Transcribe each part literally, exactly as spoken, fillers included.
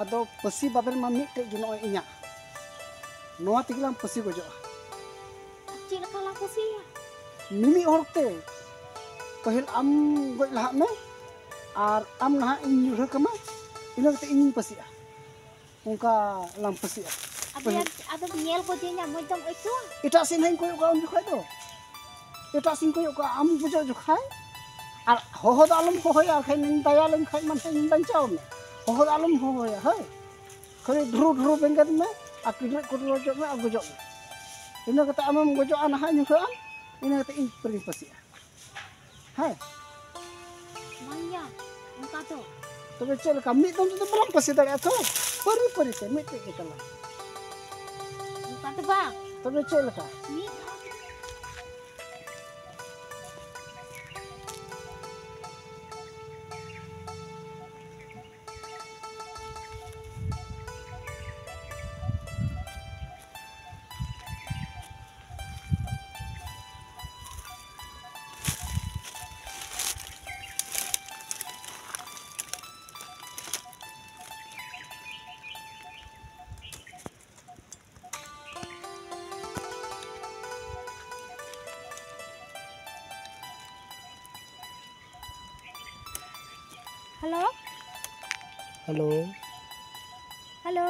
ᱟᱫᱚ ᱯᱟᱹᱥᱤ ᱵᱟᱵᱮᱨ ᱢᱟ ᱢᱤᱫᱴᱮᱡ ᱜᱮ ᱱᱚᱜᱼᱚᱭ ᱤᱧᱟᱹᱜ᱾ ᱱᱚᱣᱟ ᱛᱮᱜᱮ ᱞᱟᱝ ᱯᱟᱹᱥᱤ ᱜᱚᱡᱚᱜᱼᱟ᱾ ᱪᱮᱫ ᱞᱮᱠᱟ ᱞᱟᱝ ᱯᱟᱹᱥᱤᱭᱟ? ᱢᱤᱢᱤᱫ ᱦᱚᱲ ᱛᱮ᱾ ᱯᱟᱹᱦᱤᱞ ᱟᱢ ᱜᱚᱡ ᱞᱟᱦᱟᱜ ᱢᱮ, ᱟᱨ ᱟᱢ ᱱᱟᱦᱟᱜ ᱤᱧ ᱧᱩᱨᱦᱟᱹ ᱠᱟᱢᱟ, ᱤᱱᱟᱹ ᱠᱟᱛᱮ ᱤᱧᱤᱧ ᱯᱟᱹᱥᱤᱜᱼᱟ᱾ ᱚᱱᱠᱟ ᱞᱟᱝ ᱯᱟᱹᱥᱤᱜᱼᱟ᱾ ᱟᱫᱚ ᱯᱟᱹᱦᱤᱞ ᱭᱟᱨ, ᱟᱫᱚᱢ ᱧᱮᱞ ᱜᱚᱡᱮᱧᱟ, ᱢᱚᱡᱽ ᱫᱚᱢ ᱟᱹᱭᱠᱟᱹᱣᱟ? ᱮᱴᱟᱜ ᱥᱮᱫ ᱱᱟᱦᱟᱜ ᱤᱧ ᱠᱚᱭᱚᱜ ᱠᱟᱜᱼᱟ ᱩᱱ ᱡᱚᱠᱷᱟᱡ ᱫᱚ᱾ ᱮᱴᱟᱜ ᱥᱮᱫ ᱤᱧ ᱠᱚᱭᱚᱜ ᱠᱟᱜᱼᱟ, ᱟᱢ ᱜᱚᱡᱚᱜ ᱡᱚᱠᱷᱟᱡ᱾ ᱟᱨ ᱦᱚᱦᱚ ᱫᱚ ᱟᱞᱚᱢ ᱦᱚᱦᱚᱭᱟ, ᱟᱨ ᱠᱷᱟᱡ ᱤᱧ ᱫᱟᱭᱟ ᱞᱮᱱ ᱠᱷᱟᱡ ᱢᱟ ᱱᱟᱦᱟᱜ ᱤᱧ ᱵᱟᱧᱪᱟᱣ ᱢᱮ᱾ ᱦᱚᱦᱚ ᱫᱚ ᱟᱞᱚᱢ ᱦᱚᱦᱚᱭᱟ, ᱦᱳᱭ᱾ ᱠᱷᱟᱹᱞᱤ ᱰᱷᱩᱨᱩ ᱰᱷᱩᱨᱩ ᱵᱮᱸᱜᱮᱫ ᱢᱮ ᱟᱨ ᱠᱤᱰᱨᱟᱹᱜ ᱠᱩᱰᱨᱟᱹ ᱚᱪᱚᱜ ᱢᱮ ᱟᱨ ᱜᱚᱡᱚᱜ ᱢᱮ᱾ ᱤᱱᱟᱹ ᱠᱟᱛᱮ ᱟᱢᱮᱢ ᱜᱚᱡᱚᱜᱼᱟ ᱱᱟᱦᱟᱜ, ᱧᱩᱨᱦᱟᱹᱜ ᱟᱢ, ᱤᱱᱟᱹ ᱠᱟᱛᱮ ᱤᱧ ᱯᱟᱹᱨᱤᱧ ᱯᱟᱹᱥᱤᱜᱼᱟ᱾ ᱦᱮᱸ᱾ ᱵᱟᱝᱭᱟ, ᱚᱱᱠᱟ ᱫᱚ᱾ ᱛᱚᱵᱮ ᱪᱮᱫ ᱞᱮᱠᱟ? ᱢᱤᱫ ᱫᱚᱢ ᱛᱮᱫᱚ ᱵᱟᱞᱟᱝ ᱯᱟᱹᱥᱤ ᱫᱟᱲᱮᱭᱟᱜᱼᱟ ᱛᱚ? ᱯᱟᱹᱨᱤ ᱯᱟᱹᱨᱤ ᱛᱮ ᱢᱤᱫᱴᱮᱡ ᱜᱮ ᱛᱟᱞᱟᱝ᱾ ᱚᱱᱠᱟ ᱫᱚ ᱵᱟᱝ᱾ ᱛᱚᱵᱮ ᱪᱮᱫ ᱞᱮᱠᱟ? ᱢᱤᱫ ᱫᱷᱟᱣ ᱛᱮᱜᱮ᱾ ᱦᱮᱞᱳ᱾ ᱦᱮᱞᱳ᱾ ᱦᱮᱞᱳ᱾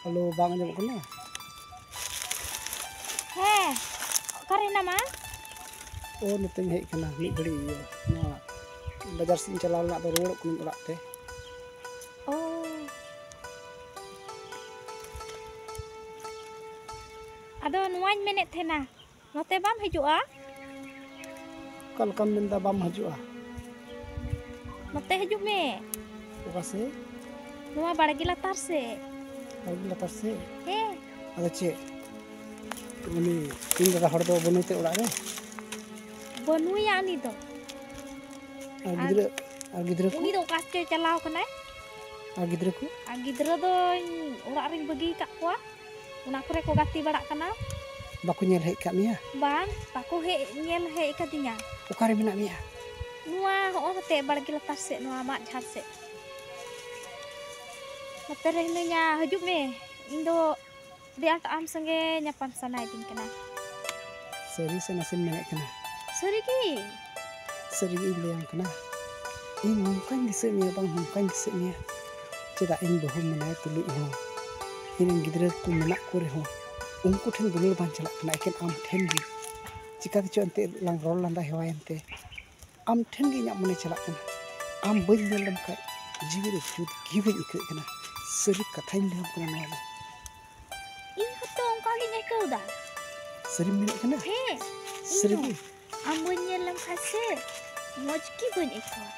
ᱦᱮᱞᱳ, ᱵᱟᱝ ᱟᱸᱡᱚᱢᱚᱜ ᱠᱟᱱᱟ? ᱦᱮᱸ, ᱚᱠᱟᱨᱮ ᱦᱮᱱᱟᱢᱟ? ᱳ, ᱱᱚᱛᱮᱧ ᱦᱮᱡ ᱠᱟᱱᱟ ᱢᱤᱫ ᱜᱷᱟᱹᱲᱤᱡ, ᱤᱭᱟᱹ, ᱱᱚᱣᱟ ᱵᱟᱡᱟᱨ ᱥᱮᱫ ᱤᱧ ᱪᱟᱞᱟᱣ ᱞᱮᱱᱟ, ᱟᱫᱚ ᱨᱩᱣᱟᱹᱲᱚᱜ ᱠᱟᱹᱱᱟᱹᱧ ᱚᱲᱟᱜ ᱛᱮ᱾ ᱳ᱾ ᱟᱫᱚ ᱱᱚᱣᱟᱧ ᱢᱮᱱᱮᱫ ᱛᱟᱦᱮᱱᱟ, ᱱᱚᱛᱮ ᱵᱟᱢ ᱦᱤᱡᱩᱜᱼᱟ? ᱚᱠᱟ ᱞᱮᱠᱟᱢ ᱢᱮᱱᱫᱟ ᱵᱟᱢ ᱦᱤᱡᱩᱜᱼᱟ? ᱱᱚᱛᱮ ᱦᱤᱡᱩᱜ ᱢᱮ᱾ ᱚᱠᱟ ᱥᱮᱫ? ᱱᱚᱣᱟ ᱵᱟᱲᱜᱮ ᱞᱟᱛᱟᱨ ᱥᱮᱫ᱾ ᱵᱟᱲᱜᱮ ᱞᱟᱛᱟᱨ ᱥᱮᱫ? ᱦᱮᱸ᱾ ᱟᱫᱚ ᱪᱮᱫ? ᱩᱱᱤ ᱤᱧ ᱫᱟᱫᱟ ᱦᱚᱲ ᱫᱚ ᱵᱟᱹᱱᱩᱭ ᱛᱮ ᱚᱲᱟᱜ ᱨᱮ? ᱵᱟᱹᱱᱩᱭᱟ ᱩᱱᱤ ᱫᱚ᱾ ᱟᱨ ᱟᱨ ᱜᱤᱫᱽᱨᱟᱹ, ᱟᱨ ᱜᱤᱫᱽᱨᱟᱹ ᱠᱚ? ᱩᱱᱤ ᱫᱚ ᱚᱠᱟ ᱥᱮᱫ ᱪᱚᱭ ᱪᱟᱞᱟᱣ ᱠᱟᱱᱟᱭ᱾ ᱟᱨ ᱜᱤᱫᱽᱨᱟᱹ ᱠᱚ? ᱟᱨ ᱜᱤᱫᱽᱨᱟᱹ ᱫᱚᱧ ᱚᱲᱟᱜ ᱨᱤᱧ ᱵᱟᱹᱜᱤ ᱟᱠᱟᱫ ᱠᱚᱣᱟ᱾ ᱚᱱᱟ ᱠᱚᱨᱮ ᱠᱚ ᱜᱟᱛᱮ ᱵᱟᱲᱟᱜ ᱠᱟᱱᱟ᱾ ᱵᱟᱠᱚ ᱧᱮᱞ ᱦᱮᱡ ᱟᱠᱟᱫ ᱢᱮᱭᱟ? ᱵᱟᱝ, ᱵᱟᱠᱚ ᱦᱮᱡ, ᱧᱮᱞ ᱦᱮᱡ ᱟᱠᱟᱫᱤᱧᱟ᱾ ᱚᱠᱟᱨᱮ ᱢᱮᱱᱟᱜ ᱢᱮᱭᱟ? ᱱᱚᱣᱟ ᱦᱚᱸᱜᱼᱚ ᱱᱚᱛᱮ ᱵᱟᱲᱜᱮ ᱞᱟᱛᱟᱨ ᱥᱮᱫ, ᱱᱚᱣᱟ ᱢᱟᱫ ᱡᱷᱟᱲ ᱥᱮᱫ᱾ ᱱᱚᱛᱮ ᱨᱮ ᱦᱤᱱᱟᱹᱧᱟ, ᱦᱤᱡᱩᱜ ᱢᱮ᱾ ᱤᱧ ᱫᱚ ᱟᱹᱰᱤ ᱟᱸᱴ ᱟᱢ ᱥᱚᱸᱜᱮ ᱧᱟᱯᱟᱢ ᱥᱟᱱᱟᱭᱤᱫᱤᱧ ᱠᱟᱱᱟ᱾ ᱥᱟᱹᱨᱤ ᱥᱮ ᱱᱟᱥᱮᱢ ᱢᱮᱱᱮᱫ ᱠᱟᱱᱟ? ᱥᱟᱹᱨᱤ ᱜᱮ᱾ ᱥᱟᱹᱨᱤ ᱜᱮ ᱤᱧ ᱞᱟᱹᱭᱟᱢ ᱠᱟᱱᱟ, ᱤᱧ ᱱᱚᱝᱠᱟᱧ ᱫᱤᱥᱟᱹᱭᱮᱫ ᱢᱮᱭᱟ ᱵᱟᱝ, ᱱᱚᱝᱠᱟᱧ ᱫᱤᱥᱟᱹᱭᱮᱫ ᱢᱮᱭᱟ᱾ ᱪᱮᱫᱟᱜ ᱤᱧ ᱵᱟᱹᱦᱩ ᱢᱮᱱᱟᱭ ᱛᱩᱞᱩᱡ ᱦᱚᱸ, ᱤᱧ ᱨᱮᱱ ᱜᱤᱫᱽᱨᱟᱹ ᱠᱚ ᱢᱮᱱᱟᱜ ᱠᱚ ᱨᱮᱦᱚᱸ, ᱩᱱᱠᱩ ᱴᱷᱮᱱ ᱫᱩᱞᱟᱹᱲ ᱵᱟᱝ ᱪᱟᱞᱟᱜ ᱠᱟᱱᱟ, ᱮᱠᱮᱱ ᱟᱢ ᱴᱷᱮᱱ ᱜᱮ᱾ ᱪᱤᱠᱟᱹ ᱛᱮᱪᱚ ᱮᱱᱛᱮ ᱞᱟᱝ ᱨᱚᱲ ᱞᱟᱸᱫᱟ ᱦᱮᱣᱟᱭᱮᱱ ᱛᱮ ᱟᱢ ᱴᱷᱮᱱ ᱜᱮ ᱤᱧᱟᱹᱜ ᱢᱚᱱᱮ ᱪᱟᱞᱟᱜ ᱠᱟᱱᱟ᱾ ᱟᱢ ᱵᱟᱹᱧ ᱧᱮᱞ ᱞᱮᱢ ᱠᱷᱟᱡ ᱡᱤᱣᱤ ᱨᱮ ᱡᱩᱛ ᱜᱮ ᱵᱟᱹᱧ ᱟᱹᱭᱠᱟᱹᱜ ᱠᱟᱱᱟ᱾ ᱥᱟᱹᱨᱤ ᱠᱟᱛᱷᱟᱧ ᱞᱟᱹᱭᱟᱢ ᱠᱟᱱᱟ ᱱᱚᱣᱟ ᱫᱚ᱾ ᱤᱧ ᱦᱚᱸᱛᱚ ᱚᱱᱠᱟ ᱜᱤᱧ ᱟᱹᱭᱠᱟᱹᱣ ᱫᱟ᱾ ᱥᱟᱹᱨᱤᱢ ᱢᱮᱱᱮᱫ ᱠᱟᱱᱟ? ᱦᱮᱸ, ᱤᱧ ᱥᱟᱹᱨᱤ ᱦᱚᱸ᱾ ᱜᱮ? ᱟᱢ ᱵᱟᱹᱧ ᱧᱮᱞ ᱞᱮᱢ ᱠᱷᱟᱡ ᱥᱮ ᱢᱚᱡᱽ ᱜᱮ ᱵᱟᱹᱧ ᱟᱹᱭᱠᱟᱹᱣᱟ᱾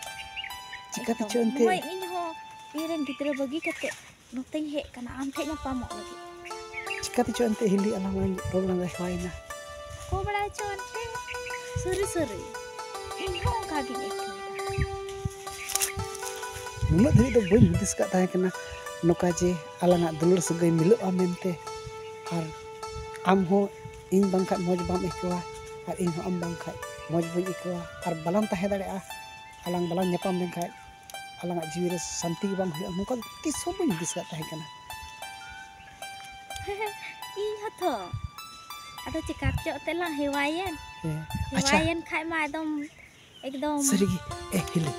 ᱪᱤᱠᱟᱹ ᱮᱠᱫᱚᱢ᱾ ᱛᱮᱪᱚ ᱮᱱᱛᱮ? ᱱᱚᱜᱼᱚᱭ ᱤᱧ ᱦᱚᱸ ᱤᱧ ᱨᱮᱱ ᱜᱤᱫᱽᱨᱟᱹ ᱵᱟᱹᱜᱤ ᱠᱟᱛᱮ ᱱᱚᱛᱮᱧ ᱦᱮᱡ ᱠᱟᱱᱟ ᱟᱢ ᱴᱷᱮᱡ ᱧᱟᱯᱟᱢᱚᱜ ᱞᱟᱹᱜᱤᱫ᱾ ᱪᱤᱠᱟᱹ ᱛᱮᱪᱚ ᱮᱱᱛᱮ ᱦᱤᱞᱤ ᱟᱞᱟᱝ ᱞᱟᱝ ᱨᱚᱲ ᱞᱟᱸᱫᱟ ᱦᱮᱣᱟᱭᱮᱱᱟ᱾ ᱚᱠᱚᱭ ᱵᱟᱲᱟᱭ ᱪᱚ ᱮᱱᱛᱮ, ᱥᱟᱹᱨᱤ ᱥᱟᱹᱨᱤ ᱤᱧ ᱦᱚᱸ ᱚᱱᱠᱟ ᱜᱤᱧ ᱟᱹᱭᱠᱟᱹᱣ ᱮᱫᱟ᱾ ᱱᱩᱱᱟᱹᱜ ᱫᱷᱟᱹᱵᱤᱡ ᱫᱚ ᱵᱟᱹᱧ ᱦᱩᱫᱤᱥ ᱠᱟᱜ ᱛᱟᱦᱮᱸ ᱠᱟᱱᱟ ᱱᱚᱝᱠᱟ ᱡᱮ ᱟᱞᱟᱝᱟᱜ ᱫᱩᱞᱟᱹᱲ ᱥᱟᱹᱜᱟᱹᱭ ᱢᱤᱞᱟᱹᱜᱼᱟ ᱢᱮᱱᱛᱮ᱾ ᱟᱨ ᱟᱢ ᱦᱚᱸ ᱤᱧ ᱵᱟᱝᱠᱷᱟᱡ ᱢᱚᱡᱽ ᱵᱟᱢ ᱟᱹᱭᱠᱟᱹᱣᱟ, ᱟᱨ ᱤᱧ ᱦᱚᱸ ᱟᱢ ᱵᱟᱝᱠᱷᱟᱡ ᱢᱚᱡᱽ ᱵᱟᱹᱧ ᱟᱹᱭᱠᱟᱹᱣᱟ, ᱟᱨ ᱵᱟᱞᱟᱝ ᱛᱟᱦᱮᱸ ᱫᱟᱲᱮᱭᱟᱜᱼᱟ᱾ ᱟᱞᱟᱝ ᱵᱟᱞᱟᱝ ᱧᱟᱯᱟᱢ ᱞᱮᱱᱠᱷᱟᱡ ᱟᱞᱟᱝᱟᱜ ᱡᱤᱣᱤ ᱨᱮ ᱥᱟᱱᱛᱤ ᱜᱮ ᱵᱟᱝ ᱦᱩᱭᱩᱜᱼᱟ, ᱱᱚᱝᱠᱟ ᱫᱚ ᱛᱤᱥ ᱦᱚᱸ ᱵᱟᱹᱧ ᱦᱩᱫᱤᱥ ᱠᱟᱜ ᱛᱟᱦᱮᱸ ᱠᱟᱱᱟ᱾ ᱤᱧ ᱦᱚᱸᱛᱚ᱾ ᱟᱫᱚ ᱪᱮᱠᱟ ᱪᱚ ᱛᱮᱞᱟᱝ ᱦᱮᱣᱟᱭᱮᱱ᱾ ᱦᱮᱸ, ᱟᱪᱪᱷᱟ᱾ ᱦᱮᱣᱟᱭᱮᱱ ᱠᱷᱟᱡ ᱢᱟ ᱮᱠᱫᱚᱢ, ᱮᱠᱫᱚᱢ᱾ ᱥᱟᱹᱨᱤᱜᱮ? ᱮ, ᱦᱤᱞᱤ,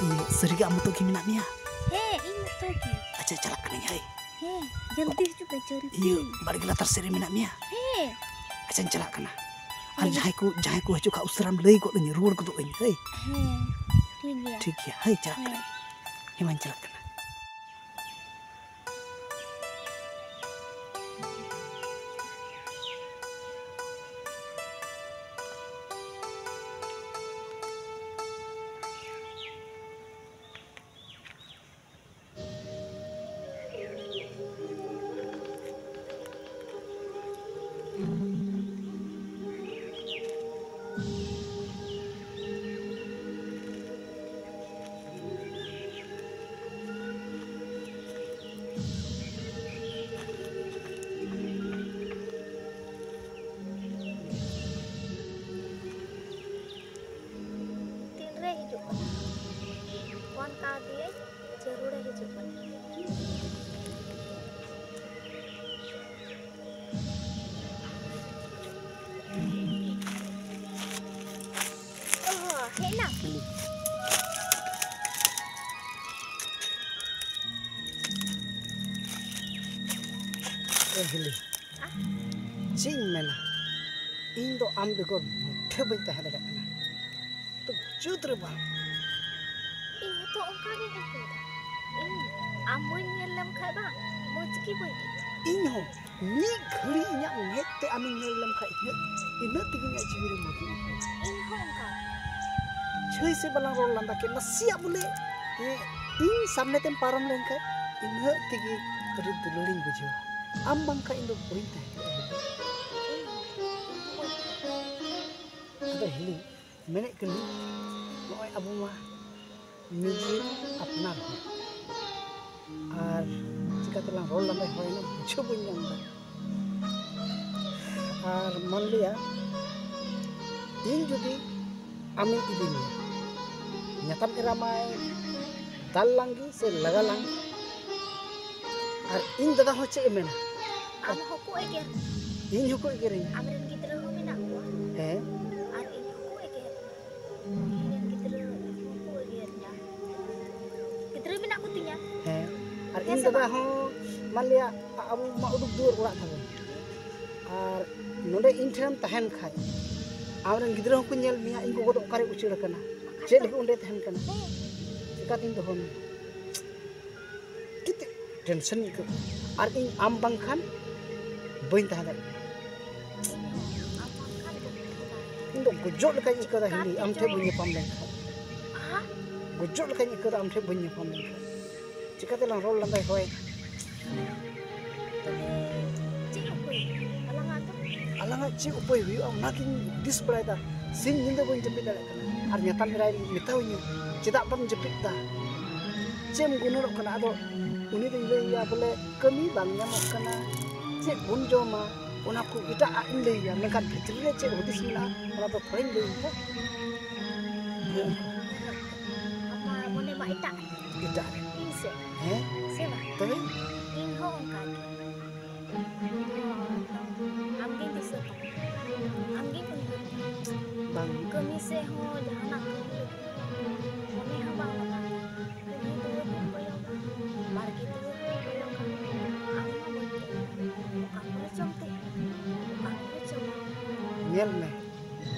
ᱤᱭᱟᱹ, ᱥᱟᱹᱨᱤᱜᱮ ᱟᱢ ᱢᱚᱛᱚ ᱜᱮ ᱢᱮᱱᱟᱜ ᱢᱮᱭᱟ? ᱦᱮᱸ, ᱤᱧ ᱢᱚᱛᱚ ᱜᱮ᱾ ᱟᱪᱪᱷᱟ, ᱪᱟᱞᱟᱜ ᱠᱟᱹᱱᱟᱹᱧ, ᱦᱳᱭ᱾ ᱦᱮᱸ, ᱡᱚᱞᱫᱤ ᱦᱤᱡᱩᱜ ᱢᱮ, ᱡᱚᱞᱫᱤ᱾ ᱤᱭᱟᱹ, ᱵᱟᱲᱜᱮ ᱞᱟᱛᱟᱨ ᱥᱮᱫ ᱨᱮ ᱢᱮᱱᱟᱜ ᱢᱮᱭᱟ? ᱦᱮᱸ᱾ ᱟᱪᱪᱷᱟᱧ ᱪᱟᱞᱟᱜ ᱠᱟᱱᱟ᱾ ᱟᱨ ᱦᱮᱸ᱾ ᱡᱟᱦᱟᱸᱭ ᱠᱚ, ᱡᱟᱦᱟᱸᱭ ᱠᱚ ᱦᱤᱡᱩᱜ ᱠᱷᱟᱡ ᱩᱥᱟᱹᱨᱟᱢ ᱞᱟᱹᱭ ᱜᱚᱫ ᱟᱹᱧᱟᱹ, ᱨᱩᱣᱟᱹᱲ ᱜᱚᱫᱚᱜ ᱟᱹᱧ, ᱦᱳᱭ᱾ ᱦᱮᱸ, ᱴᱷᱤᱠ ᱜᱮᱭᱟ᱾ ᱴᱷᱤᱠ ᱜᱮᱭᱟ, ᱦᱳᱭ, ᱪᱟᱞᱟᱜ ᱦᱮᱸ᱾ ᱠᱟᱹᱱᱟᱹᱧ᱾ ᱦᱮᱸ, ᱢᱟᱧ ᱪᱟᱞᱟᱜ ᱠᱟᱱᱟ᱾ ᱮ ᱦᱤᱞᱤ, ᱪᱮᱫ ᱤᱧ ᱢᱮᱱᱟ, ᱤᱧ ᱫᱚ ᱟᱢ ᱵᱮᱜᱚᱨ ᱢᱩᱴᱷᱟᱹ ᱵᱟᱹᱧ ᱛᱟᱦᱮᱸ ᱫᱟᱲᱮᱭᱟᱜ ᱠᱟᱱᱟ᱾ ᱛᱚ ᱡᱩᱛ ᱨᱮ ᱵᱟᱝ᱾ ᱤᱧ ᱦᱚᱸᱛᱚ ᱚᱱᱠᱟ ᱜᱤᱧ ᱟᱹᱭᱠᱟᱹᱣ ᱫᱟ᱾ ᱤᱧ ᱟᱢ ᱵᱟᱹᱧ ᱧᱮᱞ ᱞᱮᱢ ᱠᱷᱟᱡ ᱵᱟᱝ, ᱢᱚᱡᱽ ᱜᱮ ᱵᱟᱹᱧ ᱟᱹᱭᱠᱟᱹᱣ᱾ ᱤᱧ ᱦᱚᱸ ᱢᱤᱫ ᱜᱷᱟᱹᱲᱤᱡ ᱤᱧᱟᱹᱜ ᱢᱮᱫ ᱛᱮ ᱟᱢᱤᱧ ᱧᱮᱞ ᱞᱮᱢ ᱠᱷᱟᱡ, ᱤᱱᱟᱹᱜ, ᱤᱱᱟᱹᱜ ᱛᱮᱜᱮ ᱤᱧᱟᱹᱜ ᱡᱤᱣᱤ ᱨᱮ ᱢᱚᱡᱽ ᱤᱧ ᱟᱹᱭᱠᱟᱹᱣᱟ᱾ ᱤᱧ ᱦᱚᱸ ᱚᱱᱠᱟ᱾ ᱪᱷᱟᱹᱭ ᱥᱮ ᱵᱟᱞᱟᱝ ᱨᱚᱲ ᱞᱟᱸᱫᱟ ᱠᱮᱫ, ᱱᱟᱥᱮᱭᱟᱜ ᱵᱚᱞᱮ, ᱮ, ᱤᱧ ᱥᱟᱢᱱᱮ ᱛᱮᱢ ᱯᱟᱨᱚᱢ ᱞᱮᱱᱠᱷᱟᱡ, ᱤᱱᱟᱹᱜ ᱛᱮᱜᱮ ᱟᱹᱰᱤ ᱫᱩᱞᱟᱹᱲᱤᱧ ᱵᱩᱡᱷᱟᱹᱣᱟ᱾ ᱟᱢ ᱵᱟᱝᱠᱷᱟᱡ ᱤᱧ ᱫᱚ ᱵᱟᱹᱧ ᱛᱟᱦᱮᱸ ᱠᱚᱜᱼᱟ᱾ ᱟᱫᱚ ᱦᱤᱞᱤ, ᱢᱮᱱᱮᱫ ᱠᱟᱹᱱᱟᱹᱧ, ᱱᱚᱜᱼᱚᱭ ᱟᱵᱚ ᱢᱟ ᱱᱤᱡᱮ ᱟᱯᱱᱟᱨ ᱦᱚᱲ, ᱟᱨ ᱪᱤᱠᱟᱹ ᱛᱮᱞᱟᱝ ᱨᱚᱲ ᱞᱟᱸᱫᱟᱭ ᱦᱚᱲ ᱮᱱᱟ ᱵᱩᱡᱷᱟᱹᱣ ᱵᱟᱹᱧ ᱧᱟᱢ ᱮᱫᱟ᱾ ᱟᱨ ᱢᱟᱱᱞᱤᱭᱟ ᱤᱧ ᱡᱩᱫᱤ ᱟᱢᱤᱧ ᱤᱫᱤ ᱢᱮᱭᱟ, ᱧᱟᱛᱟᱢ ᱮᱨᱟ ᱢᱟᱭ ᱫᱟᱞ ᱞᱟᱝ ᱜᱮ ᱥᱮ ᱞᱟᱜᱟ ᱞᱟᱝ? ᱟᱨ ᱤᱧ ᱫᱟᱫᱟ ᱦᱚᱸ ᱪᱮᱫ ᱮ ᱢᱮᱱᱟ? ᱟᱢ ᱦᱚᱸᱠᱚ ᱮᱜᱮᱨ᱾ ᱤᱧ ᱦᱚᱸᱠᱚ ᱮᱜᱮᱨᱤᱧ᱾ ᱟᱢᱨᱮᱱ ᱜᱤᱫᱽᱨᱟᱹ ᱦᱚᱸ ᱢᱮᱱᱟᱜ ᱠᱚᱣᱟ᱾ ᱦᱮᱸ᱾ ᱟᱨ ᱤᱧ ᱦᱚᱸᱠᱚ ᱮᱜᱮᱨ᱾ ᱤᱧ ᱨᱮᱱ ᱜᱤᱫᱽᱨᱟᱹ ᱦᱚᱸᱠᱚ ᱮᱜᱮᱨᱤᱧᱟ᱾ ᱜᱤᱫᱽᱨᱟᱹ ᱢᱮᱱᱟᱜ ᱠᱚᱛᱤᱧᱟ᱾ ᱦᱮᱸ᱾ ᱟᱨ ᱦᱮᱸ ᱤᱧ ᱥᱮ ᱫᱟᱫᱟ ᱵᱟᱝ? ᱦᱚᱸ, ᱢᱟᱱ ᱞᱤᱭᱟ, ᱟ-, ᱟᱵᱚ ᱢᱟ ᱩᱰᱩᱠ ᱫᱩᱣᱟᱹᱨ ᱚᱲᱟᱜ ᱛᱟᱵᱚᱱ᱾ ᱟᱨ ᱱᱚᱰᱮ ᱤᱧ ᱴᱷᱮᱱᱮᱢ ᱛᱟᱦᱮᱱ ᱠᱷᱟᱡ, ᱟᱢᱨᱮᱱ ᱜᱤᱫᱽᱨᱟᱹ ᱦᱚᱸᱠᱚ ᱧᱮᱞ ᱢᱮᱭᱟ, ᱤᱧ ᱜᱚᱜᱚ ᱫᱚ ᱚᱠᱟᱨᱮ ᱩᱪᱟᱹᱲ ᱟᱠᱟᱱᱟ, ᱪᱮᱫ ᱞᱟᱹᱜᱤᱫ ᱚᱸᱰᱮ ᱛᱟᱦᱮᱱ ᱠᱟᱱᱟ, ᱦᱮᱸ᱾ ᱪᱮᱠᱟᱛᱤᱧ ᱫᱚᱦᱚ ᱢᱮᱭᱟ? ᱟᱹᱰᱤ ᱛᱮᱫ ᱴᱮᱱᱥᱚᱱ ᱤᱧ ᱟᱹᱭᱠᱟᱹᱣ ᱠᱟᱱᱟ᱾ ᱟᱨ ᱤᱧ ᱟᱢ ᱵᱟᱝᱠᱷᱟᱱ ᱵᱟᱹᱧ ᱛᱟᱦᱮᱸ ᱫᱟᱲᱮᱭᱟᱜ ᱠᱟᱱᱟ᱾ ᱤᱧ ᱫᱚ ᱜᱚᱡᱚᱜ ᱞᱮᱠᱟᱧ ᱟᱹᱭᱠᱟᱹᱣ ᱫᱟ ᱦᱤᱞᱤ, ᱟᱢ ᱴᱷᱮᱱ ᱵᱟᱹᱧ ᱧᱟᱯᱟᱢ ᱞᱮᱱᱠᱷᱟᱱ᱾ ᱦᱮᱸ? ᱜᱚᱡᱚᱜ ᱞᱮᱠᱟᱧ ᱟᱹᱭᱠᱟᱹᱣ ᱫᱟ ᱟᱢ ᱴᱷᱮᱱ ᱵᱟᱹᱧ ᱧᱟᱯᱟᱢ ᱞᱮᱱᱠᱷᱟᱱ᱾ ᱪᱤᱠᱟᱹᱛᱮᱞᱟᱝ ᱨᱚᱲ ᱞᱟᱸᱫᱟᱭ ᱦᱚᱭ? ᱛᱚᱵᱮ ᱪᱮᱫ ᱩᱯᱟᱹᱭ? ᱟᱞᱟᱝᱟᱜ ᱫᱚ? ᱟᱞᱟᱝᱟᱜ ᱪᱮᱫ ᱩᱯᱟᱹᱭ ᱦᱩᱭᱩᱜᱼᱟ, ᱚᱱᱟᱜᱤᱧ ᱦᱩᱫᱤᱥ ᱵᱟᱲᱟᱭᱮᱫᱟ᱾ ᱥᱤᱧ ᱧᱤᱫᱟᱹ ᱵᱟᱹᱧ ᱡᱟᱹᱯᱤᱫ ᱫᱟᱲᱮᱭᱟᱜ ᱠᱟᱱᱟ᱾ ᱟᱨ ᱧᱟᱛᱟᱢ ᱮᱨᱟᱭ ᱢᱮᱛᱟᱣᱤᱧᱟᱹ, "ᱪᱮᱫᱟᱜ ᱵᱟᱢ ᱡᱟᱹᱯᱤᱫ ᱫᱟ? ᱪᱮᱫ ᱮᱢ ᱜᱩᱱᱟᱹᱱᱚᱜ ᱠᱟᱱᱟ?" ᱟᱫᱚ ᱩᱱᱤ ᱫᱚᱧ ᱞᱟᱹᱭ ᱟᱭᱟ ᱵᱚᱞᱮ, "ᱠᱟᱹᱢᱤ ᱵᱟᱝ ᱧᱟᱢᱚᱜ ᱠᱟᱱᱟ, ᱪᱮᱫ ᱵᱚᱱ ᱡᱚᱢᱟ?" ᱚᱱᱟ ᱠᱚ ᱮᱴᱟᱜ ᱟᱜ ᱤᱧ ᱞᱟᱹᱭ ᱟᱭᱟ, ᱢᱮᱱᱠᱷᱟᱱ ᱵᱷᱤᱛᱨᱤ ᱨᱮ ᱪᱮᱫ ᱦᱩᱫᱤᱥ ᱢᱮᱱᱟᱜᱼᱟ, ᱚᱱᱟ ᱫᱚ ᱛᱷᱚᱲᱟᱧ ᱞᱟᱹᱭ ᱟᱭᱟ᱾ ᱟᱢᱟᱜ ᱢᱚᱱᱮ ᱢᱟ ᱮᱴᱟᱜ ᱨᱮ᱾ ᱮᱴᱟᱜ ᱨᱮ᱾ ᱤᱧ ᱥᱮ? ᱦᱮᱸ? ᱥᱮ ᱵᱟᱝ? ᱛᱚᱵᱮ? ᱤᱧ ᱦᱚᱸ ᱚᱱᱠᱟ ᱜᱮ᱾ ᱟᱢᱜᱤᱧ ᱫᱤᱥᱟᱹ ᱠᱟᱢᱟ, ᱟᱢᱜᱤᱧ ᱩᱭᱦᱟᱹᱨ ᱠᱟᱢᱟ᱾ ᱵᱟᱝ᱾ ᱠᱟᱹᱢᱤ ᱥᱮᱫ ᱦᱚᱸ ᱡᱟᱦᱟᱱᱟᱜ ᱠᱟᱹᱢᱤ ᱞᱟᱹᱜᱤᱫ ᱦᱚᱸ ᱢᱚᱱᱮ ᱦᱚᱸ ᱵᱟᱝ ᱞᱟᱜᱟᱜ ᱠᱟᱱᱟ᱾ ᱠᱩᱲᱤ ᱫᱩᱣᱟᱹᱨ ᱦᱚᱸ ᱠᱚᱭᱚᱜ ᱠᱟᱜ, ᱟᱨ ᱜᱤᱫᱽᱨᱟᱹ ᱦᱚᱸ ᱠᱚᱭᱚᱜ ᱠᱟᱜ, ᱟᱢ ᱦᱚᱸ ᱵᱟᱹᱧ ᱠᱚᱭᱚᱜ ᱠᱟᱜ᱾ ᱧᱮᱞ ᱢᱮ,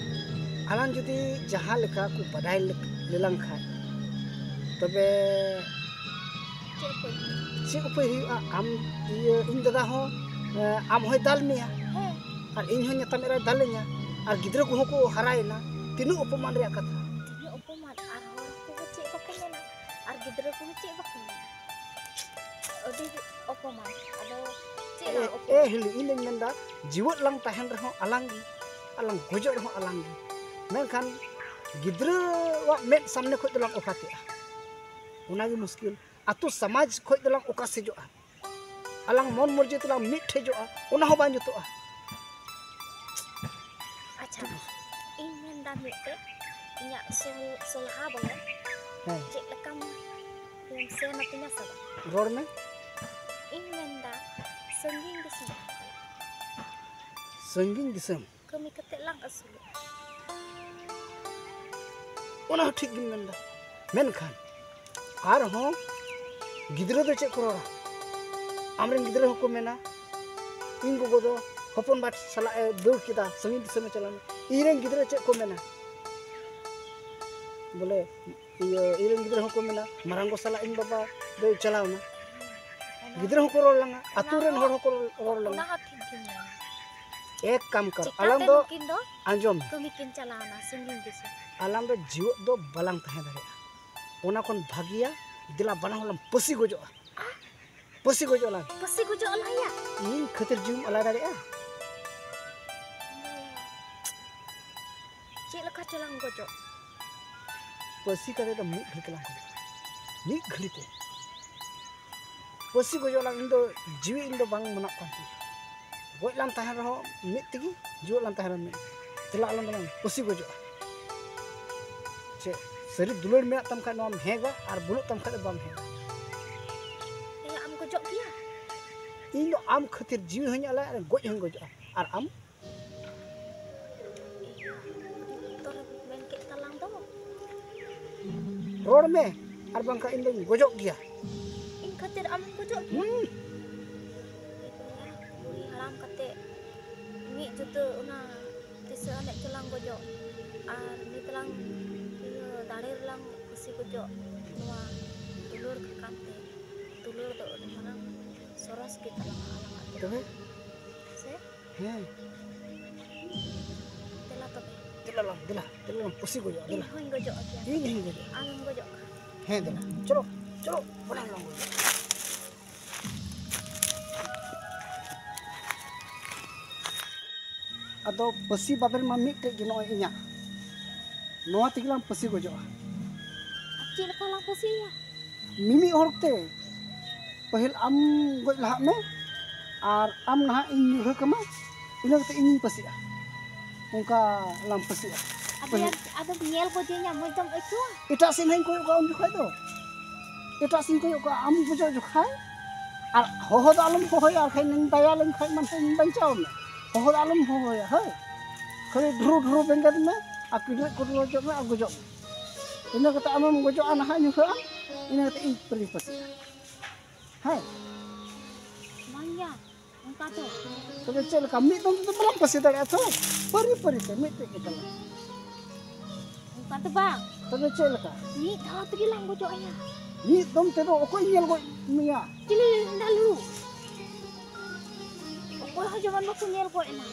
ᱟᱞᱟᱝ ᱡᱩᱫᱤ ᱡᱟᱦᱟᱸ ᱞᱮᱠᱟ ᱠᱚ ᱵᱟᱰᱟᱭ ᱞᱮ- ᱞᱮᱞᱟᱝ ᱠᱷᱟᱡ, ᱛᱚᱵᱮ ᱪᱮᱫ ᱩᱯᱟᱹᱭ? ᱪᱮᱫ ᱩᱯᱟᱹᱭ ᱦᱩᱭᱩᱜᱼᱟ? ᱟᱢ, ᱤᱭᱟᱹ, ᱤᱧ ᱫᱟᱫᱟ ᱦᱚᱸ, ᱮ, ᱟᱢ ᱦᱚᱸᱭ ᱫᱟᱞ ᱢᱮᱭᱟ, ᱦᱮᱸ᱾ ᱟᱨ ᱤᱧ ᱦᱚᱸ ᱧᱮᱛᱟᱢ ᱮᱨᱟᱭ ᱫᱟᱞᱮᱧᱟ, ᱟᱨ ᱜᱤᱫᱽᱨᱟᱹ ᱠᱚᱦᱚᱸ ᱠᱚ ᱦᱟᱨᱟᱭᱮᱱᱟ᱾ ᱛᱤᱱᱟᱹᱜ ᱚᱯᱚᱢᱟᱱ ᱨᱮᱭᱟᱜ ᱠᱟᱛᱷᱟ! ᱛᱤᱱᱟᱹᱜ ᱚᱯᱚᱢᱟᱱ! ᱟᱨ ᱦᱚᱲ ᱠᱚᱦᱚᱸ ᱪᱮᱫ ᱵᱟᱠᱚ ᱢᱮᱱᱟ, ᱟᱨ ᱜᱤᱫᱽᱨᱟᱹ ᱠᱚᱦᱚᱸ ᱪᱮᱫ ᱵᱟᱠᱚ ᱢᱮᱱᱟ᱾ ᱟᱹᱰᱤ ᱚᱯᱚᱢᱟᱱ᱾ ᱟᱫᱚ ᱪᱮᱫ ᱮ, ᱞᱟᱝ ᱮ ᱚᱯᱚᱢᱟᱱ? ᱦᱤᱞᱤ, ᱤᱧ ᱫᱚᱧ ᱢᱮᱱᱫᱟ, ᱡᱤᱣᱮᱫ ᱞᱟᱝ ᱛᱟᱦᱮᱱ ᱨᱮᱦᱚᱸ ᱟᱞᱟᱝ ᱜᱮ, ᱟᱞᱟᱝ ᱜᱚᱡᱚᱜ ᱨᱮᱦᱚᱸ ᱟᱞᱟᱝ ᱜᱮ᱾ ᱢᱮᱱᱠᱷᱟᱱ ᱜᱤᱫᱽᱨᱟᱹᱣᱟᱜ ᱢᱮᱫ ᱥᱟᱢᱱᱮ ᱠᱷᱚᱡ ᱫᱚᱞᱟᱝ ᱚᱠᱟᱛᱮᱜᱼᱟ? ᱚᱱᱟᱜᱮ ᱢᱩᱥᱠᱤᱞ᱾ ᱟᱛᱳ ᱥᱚᱢᱟᱡᱽ ᱠᱷᱚᱡ ᱫᱚᱞᱟᱝ ᱚᱠᱟᱥᱮᱡᱚᱜᱼᱟ? ᱟᱞᱟᱝ ᱢᱚᱱ ᱢᱚᱨᱡᱤ ᱛᱮᱞᱟᱝ ᱢᱤᱫ ᱴᱷᱮᱡᱚᱜᱼᱟ, ᱚᱱᱟ ᱦᱚᱸ ᱵᱟᱝ ᱡᱩᱛᱩᱜᱼᱟ᱾ ᱟᱪᱪᱷᱟ, ᱤᱧ ᱢᱮᱱᱫᱟ ᱢᱤᱫᱴᱮᱡ, ᱤᱧᱟᱹᱜ ᱥᱚᱞ- ᱥᱚᱞᱦᱟ ᱵᱚᱞᱮ, ᱦᱮᱸ᱾ ᱪᱮᱫ ᱞᱮᱠᱟᱢ ᱥᱮᱱ ᱟᱹᱛᱤᱧᱟ ᱥᱮ ᱵᱟᱝ? ᱨᱚᱲ ᱢᱮ᱾ ᱤᱧ ᱢᱮᱱᱫᱟ ᱥᱟᱺᱜᱤᱧ ᱫᱤᱥᱚᱢ᱾ ᱥᱟᱺᱜᱤᱧ ᱫᱤᱥᱚᱢ? ᱠᱟᱹᱢᱤ ᱠᱟᱛᱮ ᱞᱟᱝ ᱟᱹᱥᱩᱞᱚᱜᱼᱟ᱾ ᱚᱱᱟ ᱦᱚᱸ ᱴᱷᱤᱠ ᱜᱮᱢ ᱢᱮᱱᱫᱟ, ᱢᱮᱱᱠᱷᱟᱱ ᱟᱨᱦᱚᱸ ᱜᱤᱫᱽᱨᱟᱹ ᱫᱚ ᱪᱮᱫ ᱠᱚ ᱨᱚᱲᱟ? ᱟᱢᱨᱮᱱ ᱜᱤᱫᱽᱨᱟᱹ ᱦᱚᱸᱠᱚ ᱢᱮᱱᱟ, "ᱤᱧ ᱜᱚᱜᱚ ᱫᱚ ᱦᱚᱯᱚᱱ ᱵᱟ ᱥᱟᱞᱟᱜ ᱮ ᱫᱟᱹᱲ ᱠᱮᱫᱟ, ᱥᱟᱺᱜᱤᱧ ᱫᱤᱥᱚᱢ ᱮ ᱪᱟᱞᱟᱣ ᱮᱱᱟ᱾" ᱤᱧᱨᱮᱱ ᱜᱤᱫᱽᱨᱟᱹ ᱪᱮᱫ ᱠᱚ ᱢᱮᱱᱟ? ᱵᱚᱞᱮ, ᱤᱭᱟᱹ, ᱤᱧᱨᱮᱱ ᱜᱤᱫᱽᱨᱟᱹ ᱦᱚᱸᱠᱚ ᱢᱮᱱᱟ, "ᱢᱟᱨᱟᱝ ᱜᱚ ᱥᱟᱞᱟᱜ ᱤᱧ ᱵᱟᱵᱟ ᱫᱚᱭ ᱪᱟᱞᱟᱣ ᱮᱱᱟ᱾" ᱚᱱᱟ, ᱜᱤᱫᱽᱨᱟᱹ ᱦᱚᱸᱠᱚ ᱨᱚᱲ ᱞᱟᱝᱟ, ᱟᱹᱛᱩ ᱨᱮᱱ ᱦᱚᱲ ᱦᱚᱸᱠᱚ ᱨᱚᱲ ᱞᱟᱝᱟ᱾ ᱚᱱᱟ ᱦᱚᱸ ᱴᱷᱤᱠ ᱜᱮᱢ ᱢᱮᱱᱟ᱾ ᱮᱠ ᱠᱟᱢ ᱠᱟᱨ, ᱪᱤᱠᱟᱹᱛᱮ ᱟᱞᱟᱝ ᱫᱚ ᱱᱩᱠᱤᱱ ᱫᱚ ᱟᱸᱡᱚᱢ ᱢᱮ᱾ ᱠᱟᱹᱢᱤ ᱠᱤᱱ ᱪᱟᱞᱟᱣ ᱮᱱᱟ ᱥᱟᱺᱜᱤᱧ ᱫᱤᱥᱚᱢ᱾ ᱟᱞᱟᱝ ᱫᱚ ᱡᱤᱣᱮᱫ ᱫᱚ ᱵᱟᱞᱟᱝ ᱛᱟᱦᱮᱸ ᱫᱟᱲᱮᱭᱟᱜᱼᱟ᱾ ᱚᱱᱟ ᱠᱷᱚᱱ ᱵᱷᱟᱹᱜᱤᱭᱟ, ᱫᱮᱞᱟ ᱵᱟᱱᱟ ᱦᱚᱲ ᱞᱟᱝ ᱯᱟᱹᱥᱤ ᱜᱚᱡᱚᱜᱼᱟ᱾ ᱯᱟᱹᱥᱤ ᱜᱚᱡᱚᱜ ᱟᱞᱟᱝ᱾ ᱯᱟᱹᱥᱤ ᱜᱚᱡᱚᱜ ᱟᱞᱟᱝ ᱭᱟ? ᱤᱧ ᱠᱷᱟᱹᱛᱤᱨ ᱡᱤᱣᱤᱢ ᱟᱞᱟᱭ ᱫᱟᱲᱮᱭᱟᱜᱼᱟ? ᱪᱮᱫ ᱞᱮᱠᱟ ᱪᱚᱞᱟᱝ ᱜᱚᱡᱚᱜ? ᱯᱟᱹᱥᱤ ᱠᱟᱛᱮ ᱫᱚ ᱢᱤᱫ ᱜᱷᱟᱹᱲᱤ ᱛᱮᱞᱟᱝ ᱜᱚᱡᱚᱜᱼᱟ᱾ ᱢᱤᱫ ᱜᱷᱟᱹᱲᱤ ᱛᱮ᱾ ᱯᱟᱹᱥᱤ ᱜᱚᱡᱚᱜ ᱟᱞᱟᱝ, ᱤᱧ ᱫᱚ ᱡᱤᱣᱤ ᱤᱧ ᱫᱚ ᱵᱟᱝ ᱢᱟᱱᱟᱜ ᱠᱟᱱ ᱛᱤᱧᱟ᱾ ᱜᱚᱡ ᱞᱟᱝ ᱛᱟᱦᱮᱱ ᱨᱮᱦᱚᱸ ᱢᱤᱫ ᱛᱮᱜᱮ, ᱡᱤᱣᱮᱫ ᱞᱟᱝ ᱛᱟᱦᱮᱱ ᱨᱮᱦᱚᱸ ᱢᱤᱫ᱾ ᱫᱮᱞᱟ ᱟᱞᱟᱝ ᱫᱚᱞᱟᱝ ᱯᱟᱹᱥᱤ ᱜᱚᱡᱚᱜᱼᱟ᱾ ᱪᱮᱫ ᱥᱟᱹᱨᱤ ᱫᱩᱞᱟᱹᱲ ᱢᱮᱱᱟᱜ ᱛᱟᱢ ᱠᱷᱟᱡ ᱱᱚᱣᱟᱢ ᱦᱮᱸᱜᱟ, ᱟᱨ ᱵᱟᱹᱱᱩᱜ ᱛᱟᱢ ᱠᱷᱟᱡ ᱫᱚ ᱵᱟᱢ ᱦᱮᱸᱜᱟ᱾ ᱮᱭᱟ, ᱟᱢ ᱜᱚᱡᱚᱜ ᱜᱮᱭᱟ? ᱤᱧ ᱫᱚ ᱟᱢ ᱠᱷᱟᱹᱛᱤᱨ ᱡᱤᱣᱤ ᱦᱚᱸᱧ ᱟᱞᱟᱭᱟ ᱟᱨ ᱜᱚᱡ ᱦᱚᱸᱧ ᱜᱚᱡᱚᱜᱼᱟ᱾ ᱟᱨ ᱟᱢ? ᱮᱭᱟ, ᱟᱹᱰᱤ ᱵᱚᱛᱚᱨ ᱢᱮᱱ ᱠᱮᱫ ᱛᱟᱞᱟᱝ ᱫᱚ᱾ ᱨᱚᱲ ᱢᱮ, ᱟᱨ ᱵᱟᱝᱠᱷᱟᱱ ᱤᱧ ᱫᱚᱧ ᱜᱚᱡᱚᱜ ᱜᱮᱭᱟ᱾ ᱤᱧ ᱠᱷᱟᱹᱛᱤᱨ ᱟᱢᱮᱢ ᱜᱚᱡᱚᱜ ᱜᱮᱭᱟ? ᱦᱩᱸ᱾ ᱮ ᱵᱚᱭᱦᱟ, ᱵᱩᱲᱦᱤ ᱦᱟᱲᱟᱢ ᱠᱟᱛᱮ ᱢᱤᱫ ᱡᱩᱛᱟᱹ ᱚᱱᱟ ᱛᱤᱥᱟᱹ ᱟᱱᱮᱡ ᱪᱚᱞᱟᱝ ᱜᱚᱡᱚᱜ ᱟᱨ ᱱᱤᱛ ᱞᱟᱝ ᱤᱭᱟᱹ ᱫᱟᱲᱮ ᱨᱮᱞᱟᱝ ᱠᱩᱥᱤ ᱜᱚᱡᱚᱜ᱾ ᱱᱚᱣᱟ ᱫᱩᱞᱟᱹᱲ ᱠᱷᱟᱠᱟᱱ ᱛᱮ ᱫᱩᱞᱟᱹᱲ ᱫᱚ ᱟᱹᱰᱤ ᱢᱟᱨᱟᱝ ᱥᱚᱨᱚᱥ ᱜᱮ ᱛᱟᱞᱟᱝᱟ ᱟᱞᱟᱝᱟᱜ ᱫᱚ᱾ ᱛᱚᱵᱮ? ᱥᱮ? ᱦᱮᱸ᱾ ᱫᱮᱞᱟ ᱛᱚᱵᱮ᱾ ᱫᱮᱞᱟ ᱞᱟᱝ, ᱫᱮᱞᱟ, ᱫᱮᱞᱟ ᱞᱟᱝ ᱯᱟᱹᱥᱤ ᱜᱚᱡᱚᱜᱼᱟ, ᱤᱧ ᱫᱮᱞᱟ᱾ ᱦᱚᱸᱧ ᱜᱚᱡᱚᱜ ᱜᱮᱭᱟ᱾ ᱤᱧ ᱦᱚᱸᱧ ᱜᱚᱡᱚᱜᱼᱟ᱾ ᱟᱢᱮᱢ ᱜᱚᱡᱚᱜ ᱠᱷᱟᱱ᱾ ᱦᱮᱸ, ᱫᱮᱞᱟ᱾ ᱪᱚᱞᱚ, ᱪᱚᱞᱚ, ᱵᱟᱱᱟᱨ ᱞᱟᱝ ᱜᱚᱡᱚᱜᱼᱟ᱾ ᱟᱫᱚ ᱯᱟᱹᱥᱤ ᱵᱟᱵᱮᱨ ᱢᱟ ᱢᱤᱫᱴᱮᱡ ᱜᱮ ᱱᱚᱜᱼᱚᱭ ᱤᱧᱟᱹᱜ᱾ ᱱᱚᱣᱟ ᱛᱮᱜᱮ ᱞᱟᱝ ᱯᱟᱹᱥᱤ ᱜᱚᱡᱚᱜᱼᱟ᱾ ᱟᱨ ᱪᱮᱫ ᱞᱮᱠᱟ ᱞᱟᱝ ᱯᱟᱹᱥᱤᱭᱟ? ᱢᱤᱢᱤᱫ ᱦᱚᱲ ᱛᱮ᱾ ᱯᱟᱹᱦᱤᱞ ᱟᱢ ᱜᱚᱡ ᱞᱟᱦᱟᱜ ᱢᱮ, ᱟᱨ ᱟᱢ ᱱᱟᱦᱟᱜ ᱤᱧ ᱧᱩᱨᱦᱟᱹ ᱠᱟᱢᱟ, ᱤᱱᱟᱹ ᱠᱟᱛᱮ ᱤᱧᱤᱧ ᱯᱟᱹᱥᱤᱜᱼᱟ᱾ ᱚᱱᱠᱟ ᱞᱟᱝ ᱯᱟᱹᱥᱤᱜᱼᱟ᱾ ᱟᱫᱚ ᱯᱟᱹᱦᱤᱞ ᱭᱟᱨ, ᱟᱫᱚᱢ ᱧᱮᱞ ᱜᱚᱡᱮᱧᱟ, ᱢᱚᱡᱽ ᱫᱚᱢ ᱟᱹᱭᱠᱟᱹᱣᱟ? ᱮᱴᱟᱜ ᱥᱮᱫ ᱱᱟᱦᱟᱜ ᱤᱧ ᱠᱚᱭᱚᱜ ᱠᱟᱜᱼᱟ ᱩᱱ ᱡᱚᱠᱷᱟᱡ ᱫᱚ᱾ ᱮᱴᱟᱜ ᱥᱮᱫ ᱤᱧ ᱠᱚᱭᱚᱜ ᱠᱟᱜᱼᱟ, ᱟᱢ ᱜᱚᱡᱚᱜ ᱡᱚᱠᱷᱟᱡ᱾ ᱟᱨ ᱦᱚᱦᱚ ᱫᱚ ᱟᱞᱚᱢ ᱦᱚᱦᱚᱭᱟ, ᱟᱨ ᱠᱷᱟᱡ ᱤᱧ ᱫᱟᱭᱟ ᱞᱮᱱ ᱠᱷᱟᱡ ᱢᱟ ᱱᱟᱦᱟᱜ ᱤᱧ ᱵᱟᱧᱪᱟᱣ ᱢᱮ᱾ ᱦᱚᱦᱚ ᱫᱚ ᱟᱞᱚᱢ ᱦᱚᱦᱚᱭᱟ, ᱦᱳᱭ᱾ ᱠᱷᱟᱹᱞᱤ ᱰᱷᱩᱨᱩ ᱰᱷᱩᱨᱩ ᱵᱮᱸᱜᱮᱫ ᱢᱮ, ᱟᱨ ᱠᱤᱰᱨᱟᱹᱡ ᱠᱩᱰᱨᱟᱹᱡᱚᱜ ᱢᱮ, ᱟᱨ ᱜᱚᱡᱚᱜ ᱢᱮ᱾ ᱤᱱᱟᱹ ᱠᱟᱛᱮ ᱟᱢᱮᱢ ᱜᱚᱡᱚᱜᱼᱟ, ᱱᱟᱦᱟᱜ ᱧᱩᱨᱦᱟᱹᱜᱼᱟ, ᱤᱱᱟᱹ ᱠᱟᱛᱮ ᱤᱧ ᱯᱟᱹᱨᱤ ᱯᱟᱹᱥᱤᱜᱼᱟ᱾ ᱦᱮᱸ᱾ ᱵᱟᱝ ᱭᱟ, ᱚᱱᱠᱟ ᱫᱚ᱾ ᱛᱚᱵᱮ ᱪᱮᱫ ᱞᱮᱠᱟ? ᱢᱤᱫ ᱫᱚᱢ ᱛᱮᱫᱚ ᱵᱟᱞᱟᱝ ᱯᱟᱹᱥᱤ ᱫᱟᱲᱮᱭᱟᱜᱼᱟ ᱛᱚ᱾ ᱯᱟᱹᱨᱤ ᱯᱟᱹᱨᱤ ᱛᱮ ᱢᱤᱫᱴᱮᱡ ᱜᱮ ᱛᱟᱞᱟᱝ᱾ ᱚᱱᱠᱟ ᱫᱚ ᱵᱟᱝ᱾ ᱛᱚᱵᱮ ᱪᱮᱫ ᱞᱮᱠᱟ? ᱢᱤᱫ ᱫᱷᱟᱣ ᱛᱮᱜᱮ ᱞᱟᱝ ᱜᱚᱡᱚᱜ ᱟᱭᱟ᱾ ᱢᱤᱫ ᱫᱚᱢ ᱛᱮᱫᱚ ᱚᱠᱚᱭ ᱧᱮᱞ ᱜᱚᱡ ᱢᱮᱭᱟ? ᱪᱤᱞᱤ ᱦᱮᱸᱫᱟ ᱞᱩ? ᱚᱠᱚᱭ ᱦᱚᱸ ᱡᱮᱢᱚᱱ ᱵᱟᱠᱚ ᱧᱮᱞ ᱜᱚᱡ ᱮᱱᱟ᱾